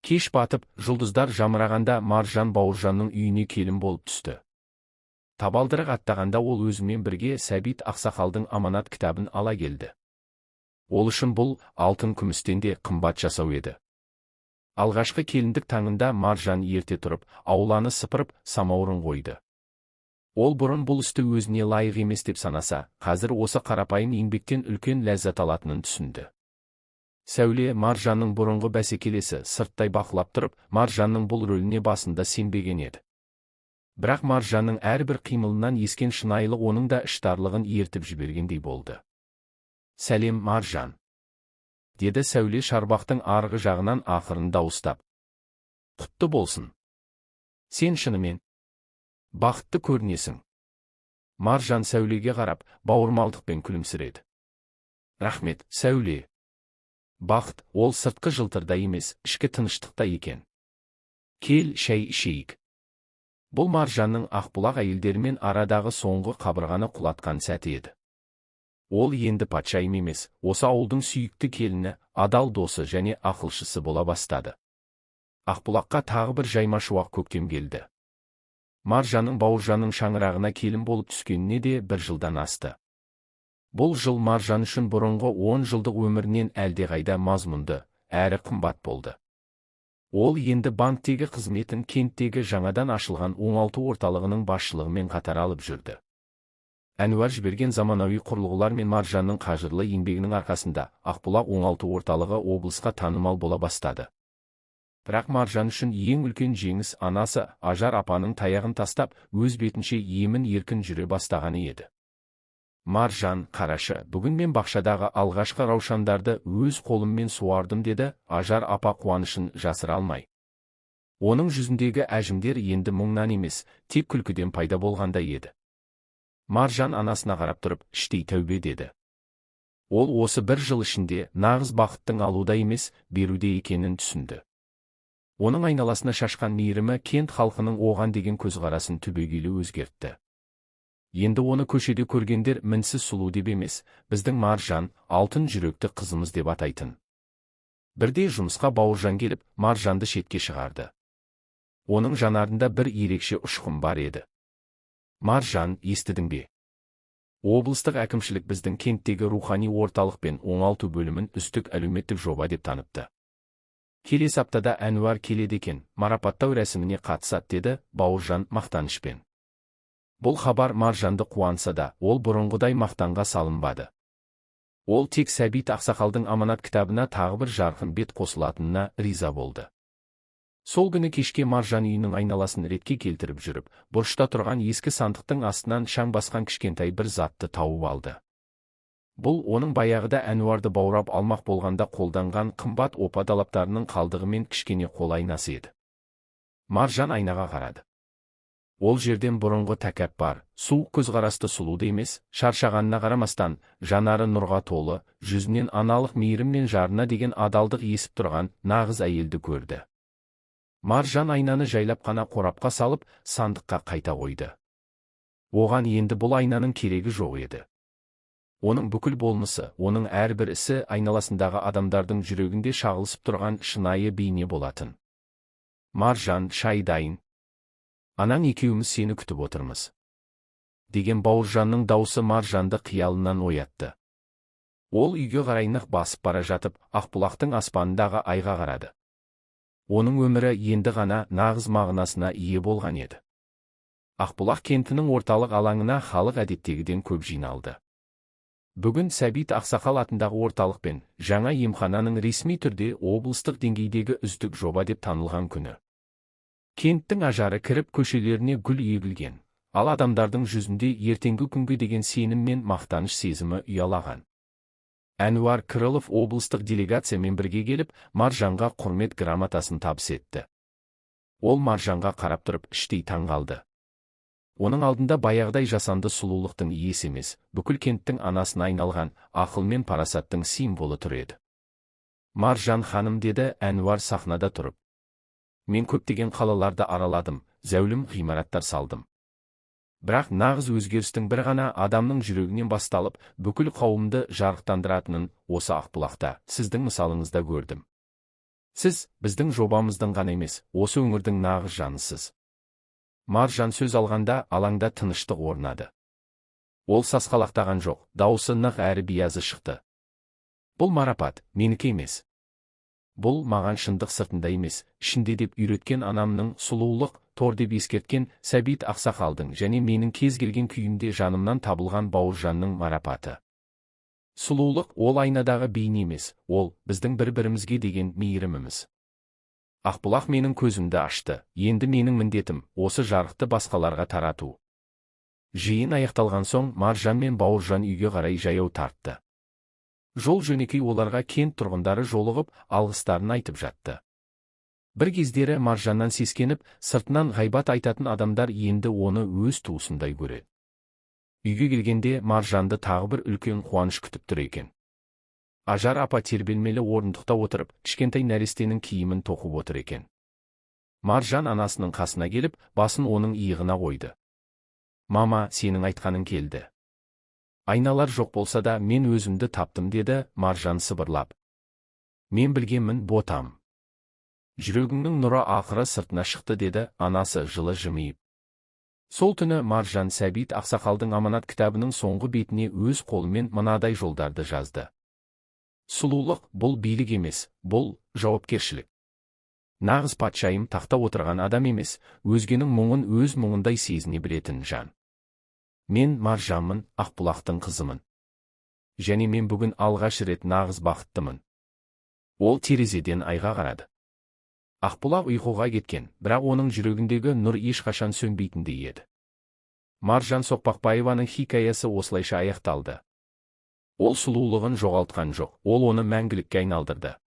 Кеш батып, жұлдыздар жамырағанда Маржан Бауыржанның үйіне келін болып түсті. Табалдырық аттағанда ол өзімен бірге Сәбит ақсақалдың аманат кітабын ала келді. Ол үшін бұл алтын күмістен де қымбат жасау еді. Алғашқы келіндік таңында Маржан ерте тұрып, ауланы сыпырып, самаурын қойды. Ол бұрын бұл істі өзіне лайық емес деп санаса, қазір осы қарапайым еңбектен үлкен ләззат алатынын түсінді. Сәуле, Маржанның бұрынғы бәсекелесі, сырттай бақылап тұрып, Маржанның бұл рөліне басында сенбеген еді. Бірақ Маржанның әрбір қимылынан ескен шынайылық оның да іштарлығын ертіп жібергендей болды. «Сәлем, Маржан», – деді Сәуле шарбақтың арғы жағынан ақырын дауыстап. «Құтты болсын. Сен шынымен бақытты көрінесің». Маржан Сәулеге қарап, бауырмалдықпен күлімсіреді. «Рахмет, Сәуле. Бақыт ол сыртқы жылтырда емес, ішкі тыныштықта екен. Кел, шай ішейік». Бұл Маржанның Ақбұлақ әйелдерімен арадағы соңғы қабырғаны құлатқан сәті еді. Ол енді патшайым емес, осы ауылдың сүйікті келіні, адал досы және ақылшысы бола бастады. Ақбұлаққа тағы бір жайма шуақ көктем келді. Маржанның Бауыржанның шаңырағына келін болып түскеніне де бір жылдан асты. Бұл жыл Маржан үшін бұрынғы 10 жылдық өмірінен әлдеқайда мазмұнды әрі қымбат болды. Ол енді банктегі қызметін кенттегі жаңадан ашылған оңалту орталығының басшылығымен қатар алып жүрді. Әнуар жіберген заманауи құрылғылар мен Маржанның қажырлы еңбегінің арқасында Ақбұлақ оңалту орталығы облысқа танымал бола бастады. Бірақ Маржан үшін ең үлкен жеңіс анасы Ажар апаның таяғын тастап, өз бетінше емін еркін жүре бастағаны еді. «Маржан, қарашы, бүгін мен бақшадағы алғашқы раушандарды өз қолыммен суардым», – деді Ажар апа қуанышын жасыра алмай. Оның жүзіндегі әжімдер енді мұңнан емес, тек күлкіден пайда болғандай еді. Маржан анасына қарап тұрып, іштей тәубе деді. Ол осы бір жыл ішінде нағыз бақыттың алуда емес, беруде екенін түсінді. Оның айналасына шашқан мейірімі кент халқының оған деген көзқарасын түбегейлі өзгертті. Енді оны көшеде көргендер мінсіз сұлу деп емес, «біздің Маржан, алтын жүректі қызымыз» деп атайтын. Бірде жұмысқа Бауыржан келіп, Маржанды шетке шығарды. Оның жанарында бір ерекше ұшқын бар еді. Маржан, естідің бе? Облыстық әкімшілік біздің кенттегі рухани орталық пен оңалту бөлімін үздік әлеуметтік жоба деп таныпты. Келесі аптада Әнуар келеді екен, марапаттау рәсіміне қатысады, деді Бауыржан мақтанышпен. Бұл хабар Маржанды қуантса да, ол бұрынғыдай мақтанға салынбады. Ол тек Сәбит ақсақалдың аманат кітабына тағы бір жарқын бет қосылатынына риза болды. Сол күні кешке Маржан үйінің айналасын ретке келтіріп жүріп, бұрышта тұрған ескі сандықтың астынан шаң басқан кішкентай бір затты тауып алды. Бұл оның баяғыда Әнуарды баурап алмақ болғанда қолданған қымбат опа далаптарының қалдығы мен кішкене қол айнасы еді. Маржан айнаға қарады. Ол жерден бұрынғы тәкаппар, суық көзқарасты сұлуды емес, шаршағанына қарамастан, жанары нұрға толы, жүзінен аналық мейірім мен жарына деген адалдық есіп тұрған нағыз әйелді көрді. Маржан айнаны жайлап қана қорапқа салып, сандыққа қайта қойды. Оған енді бұл айнаның керегі жоқ еді. Оның бүкіл болмысы, оның әрбір ісі айналасындағы адамдардың жүрегінде шағылысып тұрған шынайы бейне болатын. Маржан, шай дайын. Анаң екеуміз сені күтіп отырмыз, деген Бауыржанның даусы Маржанды қиялынан оятты. Ол үйге қарай нық басып бара жатып, Ақбұлақтың аспанындағы айға қарады. Оның өмірі енді ғана нағыз мағынасына ие болған еді. Ақбұлақ кентінің орталық алаңына халық әдеттегіден көп жиналды. Бүгін Сәбит ақсақал атындағы орталық пен жаңа емхананың ресми түрде облыстық деңгейдегі үздік жоба деп танылған күні. Кенттің ажары кіріп, көшелеріне гүл егілген, ал адамдардың жүзінде ертеңгі күнге деген сенім мен мақтаныш сезімі ұялаған. Әнуар Крылов облыстық делегациямен бірге келіп, Маржанға құрмет грамотасын табыс етті. Ол Маржанға қарап тұрып, іштей таңғалды. Оның алдында баяғыдай жасанды сұлулықтың иесі емес, бүкіл кенттің анасына айналған ақыл мен парасаттың символы тұр еді. Маржан ханым, деді Әнуар сахнада тұрып. Мен көптеген қалаларды араладым, зәулім ғимараттар салдым. Бірақ нағыз өзгерістің бір ғана адамның жүрегінен басталып, бүкіл қауымды жарықтандыратынын осы Ақбұлақта, сіздің мысалыңызда көрдім. Сіз біздің жобамыздың ғана емес, осы өңірдің нағыз жанысыз. Маржан сөз алғанда алаңда тыныштық орнады. Ол сасқалақтаған жоқ, даусы нық әрі биязы шықты. Бұл марапат менікі емес. Бұл маған шындық сыртында емес, ішінде деп үйреткен анамның, сұлулық тор деп ескерткен Сәбит ақсақалдың және менің кез келген күйімде жанымнан табылған Бауыржанның марапаты. Сұлулық ол айнадағы бейне емес, ол біздің бір-бірімізге деген мейіріміміз. Ақбұлақ менің көзімді ашты, енді менің міндетім осы жарықты басқаларға тарату. Жиын аяқталған соң Маржан мен Бауыржан үйге қарай жаяу тартты. Жол жөнекей оларға кент тұрғындары жолығып, алғыстарын айтып жатты. Бір кездері Маржаннан сескеніп, сыртынан ғайбат айтатын адамдар енді оны өз туысындай көреді. Үйге келгенде Маржанды тағы бір үлкен қуаныш күтіп тұр екен. Ажар апа тербелмелі орындықта отырып, кішкентай нәрестенің киімін тоқып отыр екен. Маржан анасының қасына келіп, басын оның иығына қойды. Мама, сенің айтқаның келді. Айналар жоқ болса да, мен өзімді таптым, деді Маржан сыбырлап. Мен білгенмін, ботам. Жүрегіңнің нұры ақыры сыртына шықты, деді анасы жылы жымиып. Сол түні Маржан Сәбит ақсақалдың аманат кітабының соңғы бетіне өз қолымен мынадай жолдарды жазды. Сұлулық бұл билік емес, бұл жауапкершілік. Нағыз патшайым тақта отырған адам емес, өзгенің мұңын өз мұңындай сезіне білетін жан. Мен Маржанмын, Ақбұлақтың қызымын. Және мен бүгін алғаш рет нағыз бақыттымын. Ол терезеден айға қарады. Ақбұлақ ұйқыға кеткен, бірақ оның жүрегіндегі нұр ешқашан сөнбейтіндей еді. Маржан Соқпақбаеваның хикаясы осылайша аяқталды. Ол сұлулығын жоғалтқан жоқ, ол оны мәңгілікке айналдырды.